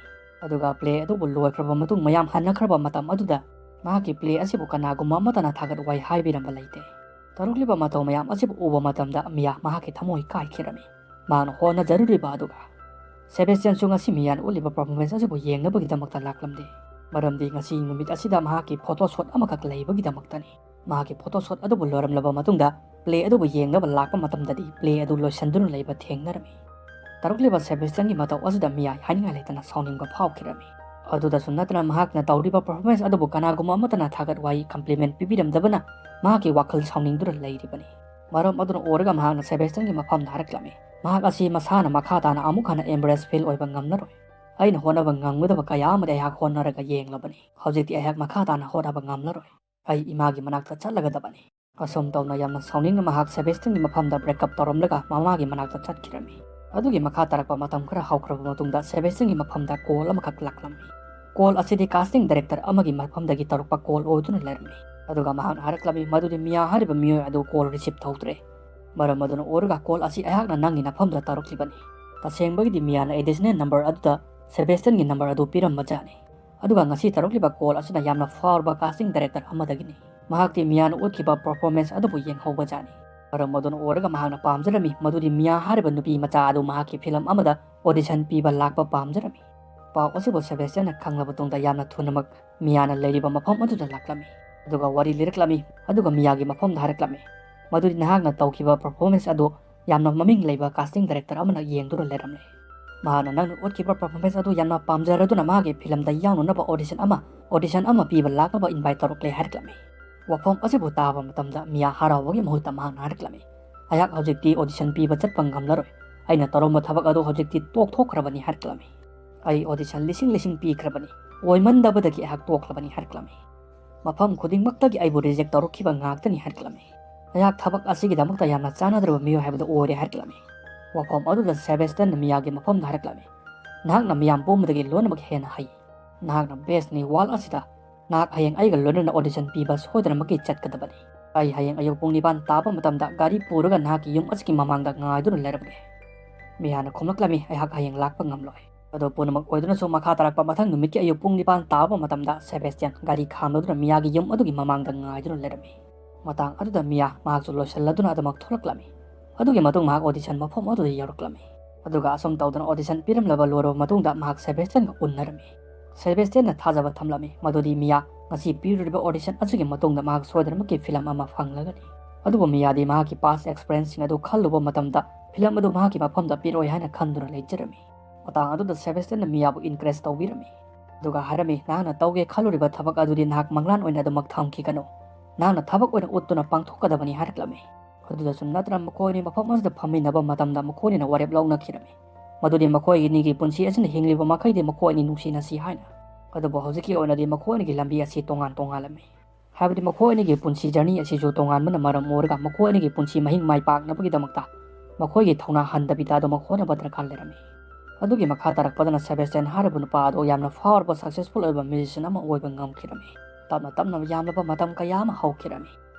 ꯑꯗꯨꯒ play ꯑꯗꯨꯕꯨ ꯂꯣꯏꯈ꯭ꯔꯕ ꯃꯇꯨꯡ, ꯃꯌꯥꯝ ꯍꯟꯅꯈ꯭ꯔꯕ ꯃꯇꯝ ꯑꯗꯨꯗ ꯃꯍꯥꯛꯀꯤ play ꯑꯁꯤꯕꯨ ꯀꯅꯥꯒꯨꯝꯕ ꯑꯃꯠꯇꯅ ꯊꯥꯒꯠ ꯋꯥꯍꯩ ꯍꯥꯏꯕꯤꯔꯝꯕ ꯂꯩꯇꯦ꯫ ꯇꯧꯔꯛꯂꯤꯕ ꯃꯇꯧ ꯃꯌꯥꯝ ꯑꯁꯤꯕꯨ ꯎꯕ ꯃꯇꯝꯗ ꯃꯤꯌꯥ ꯃꯍꯥꯛꯀꯤ ꯊꯃꯣꯏ ꯀꯥꯏꯈꯤꯔꯝꯃꯤ꯫ ꯃꯍꯥꯛꯅ ꯍꯣꯠꯅꯖꯔꯨꯔꯤꯕ ꯑꯗꯨꯒ ꯁꯦꯕꯦꯁꯇꯤꯌꯟꯁꯨ ꯉꯁꯤ ꯃꯤꯌꯥꯅ ꯎꯠꯂꯤꯕ performance ꯑꯁꯤꯕꯨ ꯌꯦꯡꯅꯕꯒꯤꯗꯃꯛꯇ ꯂꯥꯛꯂꯝꯗꯦ꯫ ꯃꯔꯝꯗꯤ ꯉꯁꯤ ꯅꯨꯃꯤꯠ ꯑꯁꯤꯗ ꯃꯍꯥꯛꯀꯤ photo shoot ꯑꯃꯈꯛ ꯂꯩꯕꯒꯤꯗꯃꯛꯇꯅꯤ꯫ ꯃꯍꯥꯛꯀꯤ photo shoot ꯑꯗꯨꯕꯨ ꯂꯣꯏꯔꯝꯂꯕ ꯃꯇꯨꯡꯗ, play ꯑꯗꯨꯕꯨ ꯌꯦꯡꯅꯕ ꯂꯥꯛꯄ ꯃꯇꯝꯗꯗꯤ, play ꯑꯗꯨ ꯂꯣꯏꯁꯤꯟꯗꯨꯅ ꯂꯩꯕ ꯊꯦꯡꯅꯔꯝꯃꯤ꯫ ꯇꯧꯔꯛꯂꯤꯕ ꯁꯦꯕꯦꯁꯇꯤꯌꯟꯒꯤ ꯃꯇꯧ ꯑꯁꯤꯗ ꯃꯤꯌꯥ ꯍꯥꯏꯅꯤꯡꯉꯥꯏ ꯂꯩꯇꯅ ꯁꯥꯎꯅꯤꯡꯕ ꯐꯥꯎꯈꯤꯔꯝꯃꯤ꯫ ꯑꯗꯨꯗꯁꯨ ꯅꯠꯇꯅ, ꯃꯍꯥꯛꯅ ꯇꯧꯔꯤꯕ performance ꯑꯗꯨꯕꯨ ꯀꯅꯥꯒꯨꯝꯕ ꯑꯃꯠꯇꯅ ꯊꯥꯒꯠ ꯋꯥꯍꯩ, compliment ꯄꯤꯕꯤꯔꯝꯗꯕꯅ ꯃꯍꯥꯛꯀꯤ ꯋꯥꯈꯜ ꯁꯥꯎꯅꯤꯡꯗꯨꯅ ꯂꯩꯔꯤꯕꯅꯤ꯫ ꯃꯔꯝ ꯑꯗꯨꯅ ꯑꯣꯏꯔꯒ ꯃꯍꯥꯛꯅ ꯁꯦꯕꯦꯁꯇꯤꯌꯟꯒꯤ ꯃꯐꯝꯗ ꯍꯥꯏꯔꯛꯂꯝꯃꯤ, "ꯃꯍꯥꯛ ꯑꯁꯤ ꯃꯁꯥꯅ ꯃꯈꯥ ꯇꯥꯅ ꯑꯃꯨꯛ ꯍꯟꯅ embarrass feel ꯑꯣꯏꯕ ꯉꯝꯂꯔꯣꯏ꯫ ꯑꯩꯅ ꯍꯣꯠꯅꯕ ꯉꯝꯒꯗꯕ ꯀꯌꯥ ꯑꯃꯗꯤ ꯑꯩꯍꯥꯛ ꯍꯣꯠꯅꯔꯒ ꯌꯦꯡꯂꯕꯅꯤ꯫ ꯍꯧꯖꯤꯛꯇꯤ ꯑꯩꯍꯥꯛ ꯃꯈꯥ ꯇꯥꯅ ꯍꯣꯠꯅꯕ ꯉꯝꯂꯔꯣꯏ꯫ ꯑꯩ ꯏꯃꯥꯒꯤ ꯃꯅꯥꯛꯇ ꯆꯠꯂꯒꯗꯕꯅꯤ꯫" ꯑꯁꯨꯝ ꯇꯧꯅ ꯌꯥꯝꯅ ꯁꯥꯎꯅꯤꯡꯅ ꯃꯍꯥꯛ ꯁꯦꯕꯦꯁꯇꯤꯌꯟꯒꯤ ꯃꯐꯝꯗ break up ꯇꯧꯔꯝꯂꯒ ꯃꯃꯥꯒꯤ ꯃꯅꯥꯛꯇ ꯆꯠꯈꯤꯔꯝꯃꯤ꯫ ꯑꯗꯨꯒꯤ ꯃꯈꯥ ꯇꯥꯔꯛꯄ ꯃꯇꯝ ꯈꯔ ꯍꯧꯈ꯭ꯔꯕ ꯃꯇꯨꯡꯗ ꯁꯦꯕꯦꯁꯇꯤꯌꯟꯒꯤ ꯃꯐꯝꯗ call ꯑꯃꯈꯛ ꯂꯥꯛꯂꯝꯃꯤ꯫ Call ꯑꯁꯤꯗꯤ casting director ꯑꯃꯒꯤ ꯃꯐꯝꯗꯒꯤ ꯇꯧꯔꯛꯄ call ꯑꯣꯏꯗꯨꯅ ꯂꯩꯔꯝꯃꯤ꯫ ꯑꯗꯨꯒ ꯃꯍꯥꯛꯅ ꯍꯥꯏꯔꯛꯂꯝꯃꯤ ꯃꯗꯨꯗꯤ ꯃꯤꯌꯥ ꯍꯥꯏꯔꯤꯕ ꯃꯤꯑꯣꯏ ꯑꯗꯨ call receive ꯇꯧꯗ꯭ꯔꯦ꯫ ꯃꯔꯝ ꯑꯗꯨꯅ ꯑꯣꯏꯔꯒ call ꯑꯁꯤ ꯑꯩꯍꯥꯛꯅ ꯅꯪꯒꯤ ꯅꯐꯝꯗ ꯇꯧꯔꯛꯂꯤꯕꯅꯤ꯫ ꯇꯁꯦꯡꯕꯒꯤꯗꯤ ꯃꯤꯌꯥꯅ additional number ꯑꯗꯨꯗ ꯁꯦꯕꯦꯁꯇꯤꯌꯟꯒꯤ ꯅꯝꯕꯔ ꯑꯗꯨ ꯄꯤꯔꯝꯕꯖꯥꯠꯅꯤ꯫ ꯑꯗꯨꯒ ꯉꯁꯤ ꯇꯧꯔꯛꯂꯤꯕ ꯀꯣꯜ ꯑꯁꯤꯅ ꯌꯥꯝꯅ ꯐꯥꯎꯔꯕ ꯀꯥꯁꯇꯤꯡ ꯗꯥꯏꯔꯦꯛꯇꯔ ꯑꯃꯗꯒꯤꯅꯤ꯫ ꯃꯍꯥꯛꯇꯤ ꯃꯤꯌꯥꯅ ꯎꯠꯈꯤꯕ ꯄꯔꯐꯣꯔꯃꯦꯟꯁ ꯑꯗꯨꯕꯨ ꯌꯦꯡꯍꯧꯕꯖꯥꯠꯅꯤ꯫ ꯃꯔꯝ ꯑꯗꯨꯅ ꯑꯣꯏꯔꯒ ꯃꯍꯥꯛꯅ ꯄꯥꯝꯖꯔꯝꯃꯤ ꯃꯗꯨꯗꯤ ꯃꯤꯌꯥ ꯍꯥꯏꯔꯤꯕ ꯅꯨꯄꯤ ꯃꯆꯥ ꯑꯗꯨ ꯃꯍꯥꯛꯀꯤ ꯐꯤꯂꯝ ꯑꯃꯗ ꯑꯣꯗꯤꯁꯟ ꯄꯤꯕ ꯂꯥꯛꯄ ꯄꯥꯝꯖꯔꯝꯃꯤ꯫ ꯄꯥꯎ ꯑꯁꯤꯕꯨ ꯁꯦꯕꯦꯁꯇꯤꯌꯟꯅ ꯈꯪꯂꯕ ꯇꯨꯡꯗ ꯌꯥꯝꯅ ꯊꯨꯅꯃꯛ ꯃꯤꯌꯥꯅ ꯂꯩꯔꯤꯕ ꯃꯐꯝ ꯑꯗꯨꯗ ꯂꯥꯛꯂꯝꯃꯤ꯫ ꯑꯗꯨꯒ ꯋꯥꯔꯤ ꯂꯤꯔꯛꯂꯝꯃꯤ꯫ ꯑꯗꯨꯒ ꯃꯤꯌꯥꯒꯤ ꯃꯐꯝꯗ ꯍꯥꯏꯔꯛꯂꯝꯃꯤ ꯃꯗꯨꯗꯤ ꯅꯍꯥꯛꯅ ꯇꯧꯈꯤꯕ ꯄꯔꯐꯣꯔꯃꯦꯟꯁ ꯑꯗꯨ ꯌꯥꯝꯅ ꯃꯃꯤꯡ ꯂꯩꯕ ꯀꯥꯁꯇꯤꯡ ꯗꯥꯏꯔꯦꯛꯇꯔ ꯑꯃꯅ ꯌꯦꯡꯗꯨꯅ ꯂꯩꯔꯝꯂꯦ꯫ ꯃꯍꯥꯛꯅ ꯅꯪꯅ ꯎꯠꯈꯤꯕ ꯄꯔꯐꯣꯔꯃꯦꯟꯁ ꯑꯗꯨ ꯌꯥꯝꯅ ꯄꯥꯝꯖꯔꯗꯨꯅ ꯃꯍꯥꯛꯀꯤ ꯐꯤꯂꯝꯗ ꯌꯥꯎꯅꯅꯕ ꯑꯣꯗꯤꯁꯟ ꯑꯃ ꯑꯣꯗꯤꯁꯟ ꯑꯃ ꯄꯤꯕ ꯂꯥꯛꯅꯕ ꯏꯟꯚꯥꯏꯠ ꯇꯧꯔꯛꯂꯦ ꯍꯥꯏꯔꯛꯂꯝꯃꯤ꯫ ꯋꯥꯐꯝ ꯑꯁꯤꯕꯨ ꯇꯥꯕ ꯃꯇꯝꯗ ꯃꯤꯌꯥ ꯍꯔꯥꯎꯕꯒꯤ ꯃꯍꯨꯠꯇ ꯃꯍꯥꯛꯅ ꯍꯥꯏꯔꯛꯂꯝꯃꯤ, ꯑꯩꯍꯥꯛ ꯍꯧꯖꯤꯛꯇꯤ ꯑꯣꯗꯤꯁꯟ ꯄꯤꯕ ꯆꯠꯄ ꯉꯝꯂꯔꯣꯏ꯫ ꯑꯩꯅ ꯇꯧꯔꯝꯕ ꯊꯕꯛ ꯑꯗꯨ ꯍꯧꯖꯤꯛꯇꯤ ꯇꯣꯛꯊꯣꯛꯈ꯭ꯔꯕꯅꯤ ꯍꯥꯏꯔꯛꯂꯝꯃꯤ꯫ ꯑꯩ ꯑꯣꯗꯤꯁꯟ ꯂꯤꯁꯤꯡ ꯂꯤꯁꯤꯡ ꯄꯤꯈ꯭ꯔꯕꯅꯤ, ꯑꯣꯏꯃꯟꯗꯕꯗꯒꯤ ꯑꯩꯍꯥꯛ ꯇꯣꯛꯂꯕꯅꯤ ꯍꯥꯏꯔꯛꯂꯝꯃꯤ꯫ ꯃꯐꯝ ꯈꯨꯗꯤꯡꯃꯛꯇꯒꯤ ꯑꯩꯕꯨ ꯔꯤꯖꯦꯛ ꯇꯧꯔꯛꯈꯤꯕ ꯉꯥꯛꯇꯅꯤ ꯍꯥꯏꯔꯛꯂꯝꯃꯤ꯫ ꯑꯩꯍꯥꯛ ꯊꯕꯛ ꯑꯁꯤꯒꯤꯗꯃꯛꯇ ꯌꯥꯝꯅ ꯆꯥꯟꯅꯗ꯭ꯔꯕ ꯃꯤꯑꯣꯏ ꯍꯥꯏꯕꯗꯨ ꯑꯣꯏꯔꯦ ꯍꯥꯏꯔꯛꯂꯝꯃꯤ꯫ ꯋꯥꯐꯝ ꯑꯗꯨꯗ ꯁꯦꯕꯦꯁꯇꯤꯌꯟꯅ ꯃꯤꯌꯥꯒꯤ ꯃꯐꯝꯗ ꯍꯥꯏꯔꯛꯂꯝꯃꯤ, ꯅꯍꯥꯛꯅ ꯃꯤꯌꯥꯝ ꯄꯨꯝꯕꯗꯒꯤ ꯂꯣꯏꯅꯃꯛ ꯍꯦꯟꯅ ꯍꯩ꯫ ꯅꯍꯥꯛꯅ ꯕꯦꯁꯅꯤ ꯋꯥꯔꯜ ꯑꯁꯤꯗ꯫ ꯅꯍꯥꯛ ꯍꯌꯦꯡ ꯑꯩꯒ ꯂꯣꯏꯅꯅ ꯑꯣꯗꯤꯁꯟ ꯄꯤꯕ ꯁꯣꯏꯗꯅꯃꯛꯀꯤ ꯆꯠꯀꯗꯕꯅꯤ꯫ ꯑꯩ ꯍꯌꯦꯡ ꯑꯌꯨꯛ ꯄꯨꯡ ꯅꯤꯄꯥꯟ ꯇꯥꯕ ꯃꯇꯝꯗ ꯒꯥꯔꯤ ꯄꯨꯔꯒ ꯅꯍꯥꯛꯀꯤ ꯌꯨꯝ ꯑꯁꯤꯒꯤ ꯃꯃꯥꯡꯗ ꯉꯥꯏꯗꯨꯅ ꯂꯩꯔꯝꯒꯦ꯫ ꯃꯤꯌꯥꯅ ꯈꯨꯝꯂꯛꯂꯝꯃꯤ, ꯑꯩꯍꯥꯛ ꯍꯌꯦꯡ ꯂꯥꯛꯄ ꯉꯝꯂꯣꯏ꯫ ꯑꯗꯨ ꯄꯨꯝꯅꯃꯛ ꯑꯣꯏꯗꯨꯅꯁꯨ ꯃꯈꯥ ꯇꯥꯔꯛꯄ ꯃꯊꯪ ꯅꯨꯃꯤꯠꯀꯤ ꯑꯌꯨꯛ ꯄꯨꯡ ꯅꯤꯄꯥꯟ ꯇꯥꯕ ꯃꯇꯝꯗ ꯁꯦꯕꯦꯁꯇꯤꯌꯟ ꯒꯥꯔꯤ ꯈꯥꯝꯂꯗꯨꯅ ꯃꯤꯌꯥꯒꯤ ꯌꯨꯝ ꯑꯗꯨꯒꯤ ꯃꯃꯥꯡꯗ ꯉꯥꯏꯗꯨꯅ ꯂꯩꯔꯝꯃꯤ꯫ ꯃꯇꯥꯡ ꯑꯗꯨꯗ ꯃꯤꯌꯥ ꯃꯍꯥꯛꯁꯨ ꯂꯣꯏꯁꯤꯜꯂꯗꯨꯅ ꯑꯗꯨꯃꯛ ꯊꯣꯛꯂꯛꯂꯝꯃꯤ꯫ ꯑꯗꯨꯒꯤ ꯃꯇꯨꯡ ꯃꯍꯥꯛ ꯑꯣꯗꯤꯁꯟ ꯃꯐꯝ ꯑꯗꯨꯗ ꯌꯧꯔꯛꯂꯝꯃꯤ꯫ ꯑꯗꯨꯒ ꯑꯁꯨꯝ ꯇꯧꯗꯅ ꯑꯣꯗꯤꯁꯟ ꯄꯤꯔꯝꯂꯕ ꯂꯣꯏꯔꯕ ꯃꯇꯨꯡꯗ ꯃꯍꯥꯛ ꯁꯦꯕꯦꯁꯇꯤꯌꯟꯒ ꯎꯅꯔꯝꯃꯤ꯫ ꯁꯦꯕꯦꯁꯇꯤꯌꯟꯅ ꯊꯥꯖꯕ ꯊꯝꯂꯝꯃꯤ ꯃꯗꯨꯗꯤ ꯃꯤꯌꯥ ꯉꯁꯤ ꯄꯤꯔꯨꯔꯤꯕ ꯑꯣꯗꯤꯁꯟ ꯑꯁꯤꯒꯤ ꯃꯇꯨꯡꯗ ꯃꯍꯥꯛ ꯁꯣꯏꯗꯅꯃꯛꯀꯤ ꯐꯤꯂꯝ ꯑꯃ ꯐꯪꯂꯒꯅꯤ꯫ ꯑꯗꯨꯕꯨ ꯃꯤꯌꯥꯗꯤ ꯃꯍꯥꯛꯀꯤ ꯄꯥꯁ ꯑꯦꯛꯁꯄꯤꯔꯤꯌꯦꯟꯁꯁꯤꯡ ꯑꯗꯨ ꯈꯜꯂꯨꯕ ꯃꯇꯝꯗ ꯐꯤꯂꯝ ꯑꯗꯨ ꯃꯍꯥꯛꯀꯤ ꯃꯐꯝꯗ ꯄꯤꯔꯣꯏ ꯍꯥꯏꯅ ꯈꯟꯗꯨꯅ ꯂꯩꯖꯔꯝꯃꯤ꯫ ꯃꯇꯥꯡ ꯑꯗꯨꯗ ꯁꯦꯕꯦꯁꯇꯤꯌꯟꯅ ꯃꯤꯌꯥꯕꯨ ꯏꯟꯀꯔꯦꯖ ꯇꯧꯕꯤꯔꯝꯃꯤ꯫ ꯑꯗꯨꯒ ꯍꯥꯏꯔꯝꯃꯤ, ꯅꯍꯥꯛꯅ ꯇꯧꯒꯦ ꯈꯜꯂꯨꯔꯤꯕ ꯊꯕꯛ ꯑꯗꯨꯗꯤ ꯅꯍꯥꯛ ꯃꯪꯂꯥꯟ ꯑꯣꯏꯅ ꯑꯗꯨꯃꯛ ꯊꯝꯈꯤꯒꯅꯨ꯫ ꯅꯍꯥꯛꯅ ꯊꯕꯛ ꯑꯣꯏꯅ ꯎꯠꯇꯨꯅ ꯄꯥꯡꯊꯣꯛꯀꯗꯕꯅꯤ ꯍꯥꯏꯔꯛꯂꯝꯃꯤ꯫ ꯑꯗꯨꯗꯁꯨ ꯅꯠꯇꯅ ꯃꯈꯣꯏ ꯑꯅꯤ ꯃꯐꯝ ꯑꯁꯤꯗ ꯐꯝꯃꯤꯟꯅꯕ ꯃꯇꯝꯗ ꯃꯈꯣꯏ ꯑꯅꯤꯅ ꯋꯥꯔꯦꯞ ꯂꯧꯅꯈꯤꯔꯝꯃꯤ꯫ ꯃꯗꯨꯗꯤ ꯃꯈꯣꯏ ꯑꯅꯤꯒꯤ ꯄꯨꯟꯁꯤ ꯑꯁꯤꯅ ꯍꯤꯡꯂꯤꯕ ꯃꯈꯩꯗꯤ ꯃꯈꯣꯏ ꯑꯅꯤ ꯅꯨꯡꯁꯤꯅꯁꯤ ꯍꯥꯏꯅ꯫ ꯑꯗꯨꯕꯨ ꯍꯧꯖꯤꯛꯀꯤ ꯑꯣꯏꯅꯗꯤ ꯃꯈꯣꯏ ꯑꯅꯤꯒꯤ ꯂꯝꯕꯤ ꯑꯁꯤ ꯇꯣꯉꯥꯟ ꯇꯣꯉꯥꯜꯂꯝꯃꯤ꯫ ꯍꯥꯏꯕꯗꯤ ꯃꯈꯣꯏ ꯑꯅꯤꯒꯤ ꯄꯨꯟꯁꯤ ꯖꯔꯅꯤ ꯑꯁꯤꯁꯨ ꯇꯣꯉꯥꯟꯕꯅ ꯃꯔꯝ ꯑꯣꯏꯔꯒ ꯃꯈꯣꯏ ꯑꯅꯤꯒꯤ ꯄꯨꯟꯁꯤ ꯃꯍꯤꯡ ꯃꯥꯏ ꯄꯥꯛꯅꯕꯒꯤꯗꯃꯛꯇ ꯃꯈꯣꯏꯒꯤ ꯊꯧꯅꯥ ꯍꯟꯗꯕꯤꯗ ꯑꯗꯨꯃꯛ ꯍꯣꯠꯅꯕ ꯗꯔꯀꯥꯔ ꯂꯩꯔꯝꯃꯤ꯫ ꯑꯗꯨꯒꯤ ꯃꯈꯥ ꯇꯥꯔꯛꯄꯗꯅ ꯁꯦꯕꯦꯁꯇꯤꯌꯟ ꯍꯥꯏꯔꯤꯕ ꯅꯨꯄꯥ ꯑꯗꯨ ꯌꯥꯝꯅ ꯐꯥꯎꯔꯕ ꯁꯛꯁꯦꯁꯐꯨꯜ ꯑꯣꯏꯕ ꯃ꯭ꯌꯨꯖꯤꯁꯤꯌꯟ ꯑꯃ ꯑꯣꯏꯕ ꯉꯝꯈꯤꯔꯝꯃꯤ꯫ ꯇꯞꯅ ꯇꯞꯅ ꯌꯥꯝꯂꯕ ꯃꯇꯝ ꯀꯌꯥ ꯑꯃ ꯍꯧꯈꯤꯔꯝꯃꯤ꯫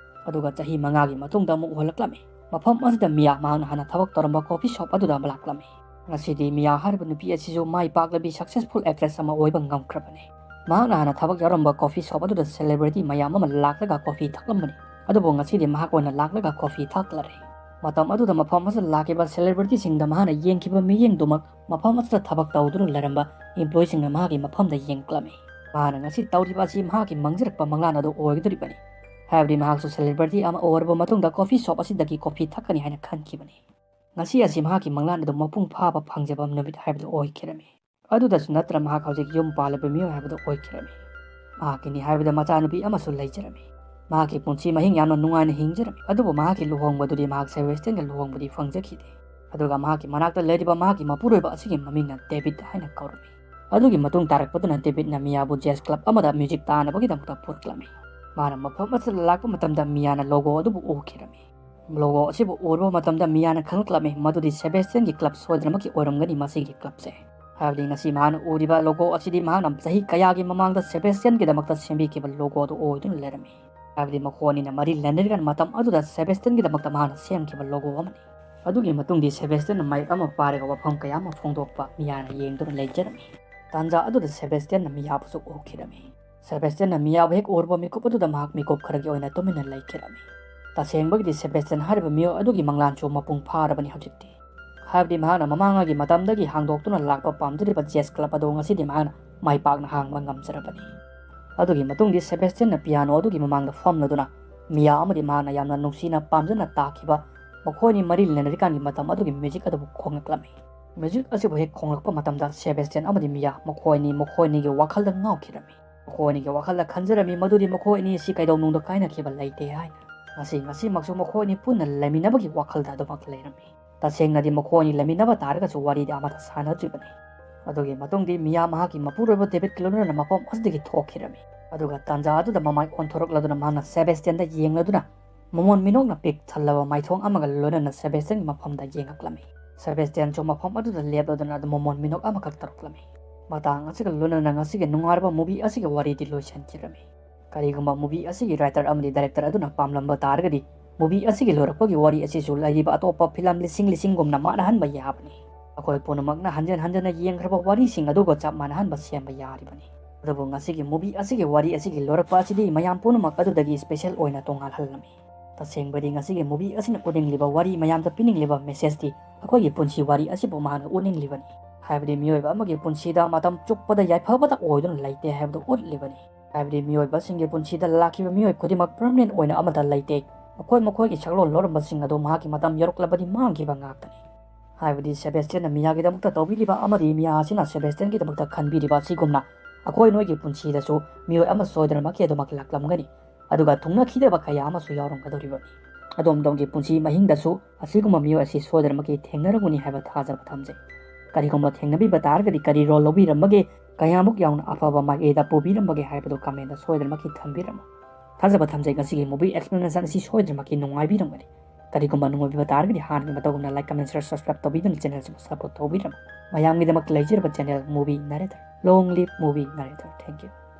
ꯑꯗꯨꯒ ꯆꯍꯤ ꯃꯉꯥꯒꯤ ꯃꯇꯨꯡꯗ ꯑꯃꯨꯛ ꯎꯍꯜꯂꯛꯂꯝꯃꯤ꯫ ꯃꯐꯝ ꯑꯁꯤꯗ ꯃꯤꯌꯥ ꯃꯍꯥꯛꯅ ꯍꯥꯟꯅ ꯊꯕꯛ ꯇꯧꯔꯝꯕ ꯀꯣꯐꯤ ꯁꯣꯞ ꯑꯗꯨꯗ ꯑꯃꯨꯛ ꯂꯥꯛꯂꯝꯃꯤ꯫ ꯉꯁꯤꯗꯤ ꯃꯤꯌꯥ ꯍꯥꯏꯔꯤꯕ ꯅꯨꯄꯤ ꯑꯁꯤꯁꯨ ꯃꯥꯏ ꯄꯥꯛꯂꯕꯤ successful actress ꯑꯃ ꯑꯣꯏꯕ ꯉꯝꯈ꯭ꯔꯕꯅꯤ꯫ ꯃꯍꯥꯛꯅ ꯍꯥꯟꯅ ꯊꯕꯛ ꯌꯥꯎꯔꯝꯕ coffee shop ꯑꯗꯨꯗ celebrity ꯃꯌꯥꯝ ꯑꯃ ꯂꯥꯛꯂꯒ coffee ꯊꯛꯂꯝꯕꯅꯤ꯫ ꯑꯗꯨꯕꯨ ꯉꯁꯤꯗꯤ ꯃꯍꯥꯛ ꯑꯣꯏꯅ ꯂꯥꯛꯂꯒ coffee ꯊꯛꯂꯔꯦ꯫ ꯃꯇꯝ ꯑꯗꯨꯗ ꯃꯐꯝ ꯑꯁꯤꯗ ꯂꯥꯛꯈꯤꯕ celebrityꯁꯤꯡꯗ ꯃꯍꯥꯛꯅ ꯌꯦꯡꯈꯤꯕ ꯃꯤꯠꯌꯦꯡꯗꯨꯃꯛ ꯃꯐꯝ ꯑꯁꯤꯗ ꯊꯕꯛ ꯇꯧꯗꯨꯅ ꯂꯩꯔꯝꯕ employeeꯁꯤꯡꯅ ꯃꯍꯥꯛꯀꯤ ꯃꯐꯝꯗ ꯌꯦꯡꯂꯛꯂꯝꯃꯤ꯫ ꯃꯍꯥꯛꯅ ꯉꯁꯤ ꯇꯧꯔꯤꯕ ꯑꯁꯤ ꯃꯍꯥꯛꯀꯤ ꯃꯪꯖꯔꯛꯄ ꯃꯪꯂꯥꯟ ꯑꯗꯨ ꯑꯣꯏꯒꯗꯧꯔꯤꯕꯅꯤ꯫ ꯍꯥꯏꯕꯗꯤ ꯃꯍꯥꯛꯁꯨ celebrity ꯑꯃ ꯑꯣꯏꯔꯕ ꯃꯇꯨꯡꯗ coffee shop ꯑꯁꯤꯗꯒꯤ coffee ꯊꯛꯀꯅꯤ ꯍꯥꯏꯅ ꯈꯟꯈꯤꯕꯅꯤ꯫ ꯉꯁꯤ ꯑꯁꯤ ꯃꯍꯥꯛꯀꯤ ꯃꯪꯂꯥꯟ ꯑꯗꯨ ꯃꯄꯨꯡ ꯐꯥꯕ ꯐꯪꯖꯕ ꯅꯨꯃꯤꯠ ꯍꯥꯏꯕꯗꯨ ꯑꯣꯏꯈꯤꯔꯝꯃꯤ꯫ ꯑꯗꯨꯗꯁꯨ ꯅꯠꯇꯅ ꯃꯍꯥꯛ ꯍꯧꯖꯤꯛ ꯌꯨꯝ ꯄꯥꯜꯂꯕ ꯃꯤꯑꯣꯏ ꯍꯥꯏꯕꯗꯨ ꯑꯣꯏꯈꯤꯔꯝꯃꯤ꯫ ꯃꯍꯥꯛꯀꯤꯅꯤ ꯍꯥꯏꯕꯗ ꯃꯆꯥꯅꯨꯄꯤ ꯑꯃꯁꯨ ꯂꯩꯖꯔꯝꯃꯤ꯫ ꯃꯍꯥꯛꯀꯤ ꯄꯨꯟꯁꯤ ꯃꯍꯤꯡ ꯌꯥꯝꯅ ꯅꯨꯡꯉꯥꯏꯅ ꯍꯤꯡꯖꯔꯝꯃꯤ꯫ ꯑꯗꯨꯕꯨ ꯃꯍꯥꯛꯀꯤ ꯂꯨꯍꯣꯡꯕꯗꯨꯗꯤ ꯃꯍꯥꯛ ꯁꯦꯕꯦꯁꯇꯤꯌꯟꯒ ꯂꯨꯍꯣꯡꯕꯗꯤ ꯐꯪꯖꯈꯤꯗꯦ꯫ ꯑꯗꯨꯒ ꯃꯍꯥꯛꯀꯤ ꯃꯅꯥꯛꯇ ꯂꯩꯔꯤꯕ ꯃꯍꯥꯛꯀꯤ ꯃꯄꯨꯔꯣꯏꯕ ꯑꯁꯤꯒꯤ ꯃꯃꯤꯡꯅ ꯗꯦꯕꯤꯠ ꯍꯥꯏꯅ ꯀꯧꯔꯝꯃꯤ꯫ ꯑꯗꯨꯒꯤ ꯃꯇꯨꯡ ꯇꯥꯔꯛꯄꯗꯅ ꯗꯦꯕꯤꯠꯅ ꯃꯤꯌꯥꯕꯨ jazz club ꯑꯃꯗ music ꯇꯥꯅꯕꯒꯤꯗꯃꯛꯇ ꯄꯨꯔꯛꯂꯝꯃꯤ꯫ ꯃꯥꯅ ꯃꯐꯝ ꯑꯁꯤꯗ ꯂꯥꯛꯄ ꯃꯇꯝꯗ ꯃꯤꯌꯥꯅ logo ꯑꯗꯨꯕꯨ ꯎꯈꯤꯔꯝꯃꯤ꯫ Logo ꯑꯁꯤꯕꯨ ꯎꯔꯕ ꯃꯇꯝꯗ ꯃꯤꯌꯥꯅ ꯈꯪꯂꯛꯂꯝꯃꯤ ꯃꯗꯨꯗꯤ ꯁꯦꯕꯦꯁꯇꯤꯌꯟꯒꯤ club ꯁꯣꯏꯗꯅꯃꯛꯀꯤ ꯑꯣꯏꯔꯝꯒꯅꯤ ꯃꯁꯤꯒꯤ clubꯁꯦ꯫ ꯍꯥꯏꯕꯗꯤ ꯉꯁꯤ ꯃꯍꯥꯛꯅ ꯎꯔꯤꯕ logo ꯑꯁꯤꯗꯤ ꯃꯍꯥꯛꯅ ꯆꯍꯤ ꯀꯌꯥꯒꯤ ꯃꯃꯥꯡꯗ ꯁꯦꯕꯦꯁꯇꯤꯌꯟꯒꯤꯗꯃꯛꯇ ꯁꯦꯝꯕꯤꯈꯤꯕ logo ꯑꯗꯨ ꯑꯣꯏꯗꯨꯅ ꯂꯩꯔꯝꯃꯤ꯫ ꯍꯥꯏꯕꯗꯤ ꯃꯈꯣꯏ ꯑꯅꯤꯅ ꯃꯔꯤ ꯂꯩꯅꯔꯤꯀꯥꯟ ꯃꯇꯝ ꯑꯗꯨꯗ ꯁꯦꯕꯦꯁꯇꯤꯌꯟꯒꯤꯗꯃꯛꯇ ꯃꯍꯥꯛꯅ ꯁꯦꯝꯈꯤꯕ logo ꯑꯃꯅꯤ꯫ ꯑꯗꯨꯒꯤ ꯃꯇꯨꯡꯗꯤ ꯁꯦꯕꯦꯁꯇꯤꯌꯟꯅ ꯃꯥꯏꯛ ꯑꯃ ꯄꯥꯏꯔꯒ ꯋꯥꯐꯝ ꯀꯌꯥ ꯑꯃ ꯐꯣꯡꯗꯣꯛꯄ ꯃꯤꯌꯥꯅ ꯌꯦꯡꯗꯨꯅ ꯂꯩꯖꯔꯝꯃꯤ꯫ ꯇꯥꯟꯖꯥ ꯑꯗꯨꯗ ꯁꯦꯕꯦꯁꯇꯤꯌꯟꯅ ꯃꯤꯌꯥꯕꯨꯁꯨ ꯎꯈꯤꯔꯝꯃꯤ꯫ ꯁꯦꯕꯦꯁꯇꯤꯌꯟꯅ ꯃꯤꯌꯥꯕꯨ ꯍꯦꯛ ꯎꯔꯕ ꯃꯤꯀꯨꯞ ꯑꯗꯨꯗ ꯃꯍꯥꯛ ꯃꯤꯀꯨꯞ ꯈꯔꯒꯤ ꯑꯣꯏꯅ ꯇꯨꯃꯤꯟꯅ ꯂꯩꯈꯤꯔꯝꯃꯤ꯫ ꯇꯁꯦꯡꯕꯒꯤꯗꯤ ꯁꯦꯕꯦꯁꯇꯤꯌꯟ ꯍꯥꯏꯔꯤꯕ ꯃꯤꯑꯣꯏ ꯑꯗꯨꯒꯤ ꯃꯪꯂꯥꯟꯁꯨ ꯃꯄꯨꯡ ꯐꯥꯔꯕꯅꯤ ꯍꯧꯖꯤꯛꯇꯤ꯫ ꯍꯥꯏꯕꯗꯤ ꯃꯍꯥꯛꯅ ꯃꯃꯥꯡꯉꯩꯒꯤ ꯃꯇꯝꯗꯒꯤ ꯍꯥꯡꯗꯣꯛꯇꯨꯅ ꯂꯥꯛꯄ ꯄꯥꯝꯖꯔꯤꯕ jazz club ꯑꯗꯨ ꯉꯁꯤꯗꯤ ꯃꯍꯥꯛꯅ ꯃꯥꯏ ꯄꯥꯛꯅ ꯍꯥꯡꯕ ꯉꯝꯖꯔꯕꯅꯤ꯫ ꯑꯗꯨꯒꯤ ꯃꯇꯨꯡꯗꯤ ꯁꯦꯕꯦꯁꯇꯤꯌꯟꯅ piano ꯑꯗꯨꯒꯤ ꯃꯃꯥꯡꯗ ꯐꯝꯂꯗꯨꯅ ꯃꯤꯌꯥ ꯑꯃꯗꯤ ꯃꯍꯥꯛꯅ ꯌꯥꯝꯅ ꯅꯨꯡꯁꯤꯅ ꯄꯥꯝꯖꯅ ꯇꯥꯈꯤꯕ ꯃꯈꯣꯏꯅꯤ ꯃꯔꯤ ꯂꯩꯅꯔꯤꯀꯥꯟꯒꯤ ꯃꯇꯝ ꯑꯗꯨꯒꯤ music ꯑꯗꯨꯕꯨ ꯈꯣꯡꯂꯛꯂꯝꯃꯤ꯫ Music ꯑꯁꯤꯕꯨ ꯍꯦꯛ ꯈꯣꯡꯂꯛꯄ ꯃꯇꯝꯗ ꯁꯦꯕꯦꯁꯇꯤꯌꯟ ꯑꯃꯗꯤ ꯃꯤꯌꯥ ꯃꯈꯣꯏꯅꯤ ꯃꯈꯣꯏꯅꯤꯒꯤ ꯋꯥꯈꯜꯗ ꯉꯥꯎꯈꯤꯔꯝꯃꯤ꯫ ꯃꯈꯣꯏ ꯑꯅꯤꯒꯤ ꯋꯥꯈꯜꯗ ꯈꯟꯖꯔꯝꯃꯤ ꯃꯗꯨꯗꯤ ꯃꯈꯣꯏ ꯑꯅꯤ ꯑꯁꯤ ꯀꯩꯗꯧꯅꯨꯡꯗ ꯀꯥꯏꯅꯈꯤꯕ ꯂꯩꯇꯦ ꯍꯥꯏꯅ꯫ ꯉꯁꯤ ꯉꯁꯤꯃꯛꯁꯨ ꯃꯈꯣꯏ ꯑꯅꯤ ꯄꯨꯟꯅ ꯂꯩꯃꯤꯟꯅꯕꯒꯤ ꯋꯥꯈꯜꯗ ꯑꯗꯨꯃꯛ ꯂꯩꯔꯝꯃꯤ꯫ ꯇꯁꯦꯡꯅꯗꯤ ꯃꯈꯣꯏ ꯑꯅꯤ ꯂꯩꯃꯤꯟꯅꯕ ꯇꯥꯔꯒꯁꯨ ꯋꯥꯔꯤꯗꯤ ꯑꯃꯠꯇ ꯁꯥꯟꯅꯗ꯭ꯔꯤꯕꯅꯤ꯫ ꯑꯗꯨꯒꯤ ꯃꯇꯨꯡꯗꯤ ꯃꯤꯌꯥ ꯃꯍꯥꯛꯀꯤ ꯃꯄꯨꯔꯣꯏꯕ ꯗꯦꯕꯤꯠꯀ ꯂꯣꯏꯅꯅ ꯃꯐꯝ ꯑꯁꯤꯗꯒꯤ ꯊꯣꯛꯈꯤꯔꯝꯃꯤ꯫ ꯑꯗꯨꯒ ꯇꯥꯟꯖꯥ ꯑꯗꯨꯗ ꯃꯃꯥꯏ ꯑꯣꯟꯊꯣꯔꯛꯂꯗꯨꯅ ꯃꯍꯥꯛꯅ ꯁꯦꯕꯦꯁꯇꯤꯌꯟꯗ ꯌꯦꯡꯂꯗꯨꯅ ꯃꯃꯣꯟ ꯃꯤꯅꯣꯛꯅ ꯄꯤꯛ ꯊꯜꯂꯕ ꯃꯥꯏꯊꯣꯡ ꯑꯃꯒ ꯂꯣꯏꯅꯅ ꯁꯦꯕꯦꯁꯇꯤꯌꯟꯒꯤ ꯃꯐꯝꯗ ꯌꯦꯡꯉꯛꯂꯝꯃꯤ꯫ ꯁꯦꯕꯦꯁꯇꯤꯌꯟꯁꯨ ꯃꯐꯝ ꯑꯗꯨꯗ ꯂꯦꯞꯂꯗꯨꯅ ꯑꯗꯨ ꯃꯃꯣꯟ ꯃꯤꯅꯣꯛ ꯑꯃꯈꯛ ꯇꯧꯔꯛꯂꯝꯃꯤ꯫ ꯃꯇꯥꯡ ꯑꯁꯤꯒ ꯂꯣꯏꯅꯅ ꯉꯁꯤꯒꯤ ꯅꯨꯡꯉꯥꯏꯔꯕ movie ꯑꯁꯤꯒꯤ ꯋꯥꯔꯤꯗꯤ ꯂꯣꯏꯁꯤꯟꯈꯤꯔꯝꯃꯤ꯫ ꯀꯔꯤꯒꯨꯝꯕ movie ꯑꯁꯤꯒꯤ writer ꯑꯃꯗꯤ director ꯑꯗꯨꯅ ꯄꯥꯝꯂꯝꯕ ꯇꯥꯔꯒꯗꯤ movie ꯑꯁꯤꯒꯤ ꯂꯣꯏꯔꯛꯄꯒꯤ ꯋꯥꯔꯤ ꯑꯁꯤꯁꯨ ꯂꯩꯔꯤꯕ ꯑꯇꯣꯞꯄ film ꯂꯤꯁꯤꯡ ꯂꯤꯁꯤꯡꯒꯨꯝꯅ ꯃꯥꯟꯅꯍꯟꯕ ꯌꯥꯕꯅꯤ꯫ ꯑꯩꯈꯣꯏ ꯄꯨꯝꯅꯃꯛꯅ ꯍꯟꯖꯟ ꯍꯟꯖꯟꯅ ꯌꯦꯡꯈ꯭ꯔꯕ ꯋꯥꯔꯤꯁꯤꯡ ꯑꯗꯨꯒ ꯆꯞ ꯃꯥꯟꯅꯍꯟꯕ ꯁꯦꯝꯕ ꯌꯥꯔꯤꯕꯅꯤ꯫ ꯑꯗꯨꯕꯨ ꯉꯁꯤꯒꯤ movie ꯑꯁꯤꯒꯤ ꯋꯥꯔꯤ ꯑꯁꯤꯒꯤ ꯂꯣꯏꯔꯛꯄ ꯑꯁꯤꯗꯤ ꯃꯌꯥꯝ ꯄꯨꯝꯅꯃꯛ ꯑꯗꯨꯗꯒꯤ special ꯑꯣꯏꯅ ꯇꯣꯉꯥꯜꯍꯜꯂꯝꯃꯤ꯫ ꯇꯁꯦꯡꯕꯗꯤ ꯉꯁꯤꯒꯤ movie ꯑꯁꯤꯅ ꯎꯠꯅꯤꯡꯂꯤꯕ ꯋꯥꯔꯤ, ꯃꯌꯥꯝꯗ ꯄꯤꯅꯤꯡꯂꯤꯕ messageꯇꯤ ꯑꯩꯈꯣꯏꯒꯤ ꯄꯨꯟꯁꯤ ꯋꯥꯔꯤ ꯑꯁꯤꯕꯨ ꯃꯍꯥꯛꯅ ꯎꯠꯅꯤꯡꯂꯤꯕꯅꯤ꯫ ꯍꯥꯏꯕꯗꯤ ꯃꯤꯑꯣꯏꯕ ꯑꯃꯒꯤ ꯄꯨꯟꯁꯤꯗ ꯃꯇꯝ ꯆꯨꯞꯄꯗ ꯌꯥꯏꯐꯕꯇ ꯑꯣꯏꯗꯨꯅ ꯂꯩꯇꯦ ꯍꯥꯏꯕꯗꯨ ꯎꯠꯂꯤꯕꯅꯤ꯫ ꯍꯥꯏꯕꯗꯤ ꯃꯤꯑꯣꯏꯕꯁꯤꯡꯒꯤ ꯄꯨꯟꯁꯤꯗ ꯂꯥꯛꯈꯤꯕ ꯃꯤꯑꯣꯏ ꯈꯨꯗꯤꯡꯃꯛ permanent ꯑꯣꯏꯅ ꯑꯃꯠꯇ ꯂꯩꯇꯦ꯫ ꯃꯈꯣꯏ ꯃꯈꯣꯏꯒꯤ ꯁꯛꯂꯣꯟ ꯂꯧꯔꯝꯕꯁꯤꯡ ꯑꯗꯨ ꯃꯍꯥꯛꯀꯤ ꯃꯇꯝ ꯌꯧꯔꯛꯂꯕꯗꯤ ꯃꯥꯡꯈꯤꯕ ꯉꯥꯛꯇꯅꯤ꯫ ꯍꯥꯏꯕꯗꯤ ꯁꯦꯕꯦꯁꯇꯤꯌꯟꯅ ꯃꯤꯌꯥꯒꯤꯗꯃꯛꯇ ꯇꯧꯕꯤꯔꯤꯕ ꯑꯃꯗꯤ ꯃꯤꯌꯥ ꯑꯁꯤꯅ ꯁꯦꯕꯦꯁꯇꯤꯌꯟꯒꯤꯗꯃꯛꯇ ꯈꯟꯕꯤꯔꯤꯕ ꯑꯁꯤꯒꯨꯝꯅ ꯑꯩꯈꯣꯏ ꯅꯣꯏꯒꯤ ꯄꯨꯟꯁꯤꯗꯁꯨ ꯃꯤꯑꯣꯏ ꯑꯃ ꯁꯣꯏꯗꯅꯃꯛꯀꯤ ꯑꯗꯨꯃꯛ ꯂꯥꯛꯂꯝꯒꯅꯤ꯫ ꯑꯗꯨꯒ ꯊꯨꯡꯅꯈꯤꯗꯕ ꯀꯌꯥ ꯑꯃꯁꯨ ꯌꯥꯎꯔꯝꯒꯗꯧꯔꯤꯕꯅꯤ꯫ ꯑꯗꯣꯝ ꯑꯗꯣꯝꯒꯤ ꯄꯨꯟꯁꯤ ꯃꯍꯤꯡꯗꯁꯨ ꯑꯁꯤꯒꯨꯝꯕ ꯃꯤꯑꯣꯏ ꯑꯁꯤ ꯁꯣꯏꯗꯅꯃꯛꯀꯤ ꯊꯦꯡꯅꯔꯝꯒꯅꯤ ꯍꯥꯏꯕ ꯊꯥꯖꯕ ꯊꯝꯖꯩ꯫ ꯀꯔꯤꯒꯨꯝꯕ ꯊꯦꯡꯅꯕꯤꯕ ꯇꯥꯔꯒꯗꯤ ꯀꯔꯤ role ꯂꯧꯕꯤꯔꯝꯕꯒꯦ, ꯀꯌꯥꯃꯨꯛ ꯌꯥꯝꯅ ꯑꯐꯕ ꯃꯥꯏꯀꯩꯗ ꯄꯨꯕꯤꯔꯝꯕꯒꯦ ꯍꯥꯏꯕꯗꯨ commentꯇ ꯁꯣꯏꯗꯅꯃꯛꯀꯤ ꯊꯝꯕꯤꯔꯝꯃꯨ꯫ ꯊꯥꯖꯕ ꯊꯝꯖꯩ ꯉꯁꯤꯒꯤ movie explanation ꯑꯁꯤ ꯁꯣꯏꯗꯅꯃꯛꯀꯤ ꯅꯨꯡꯉꯥꯏꯕꯤꯔꯝꯒꯅꯤ꯫ ꯀꯔꯤꯒꯨꯝꯕ ꯅꯨꯡꯉꯥꯏꯕꯤꯕ ꯇꯥꯔꯒꯗꯤ ꯍꯥꯟꯅꯒꯤ ꯃꯇꯧꯒꯨꯝꯅ like, comment, share, subscribe ꯇꯧꯕꯤꯗꯨꯅ channelꯁꯤꯕꯨ support ꯇꯧꯕꯤꯔꯝꯃꯨ꯫ ꯃꯌꯥꯝꯒꯤꯗꯃꯛ ꯂꯩꯖꯔꯕ channel Movie Narrator꯫ Long live Movie Narrator꯫ Thank you꯫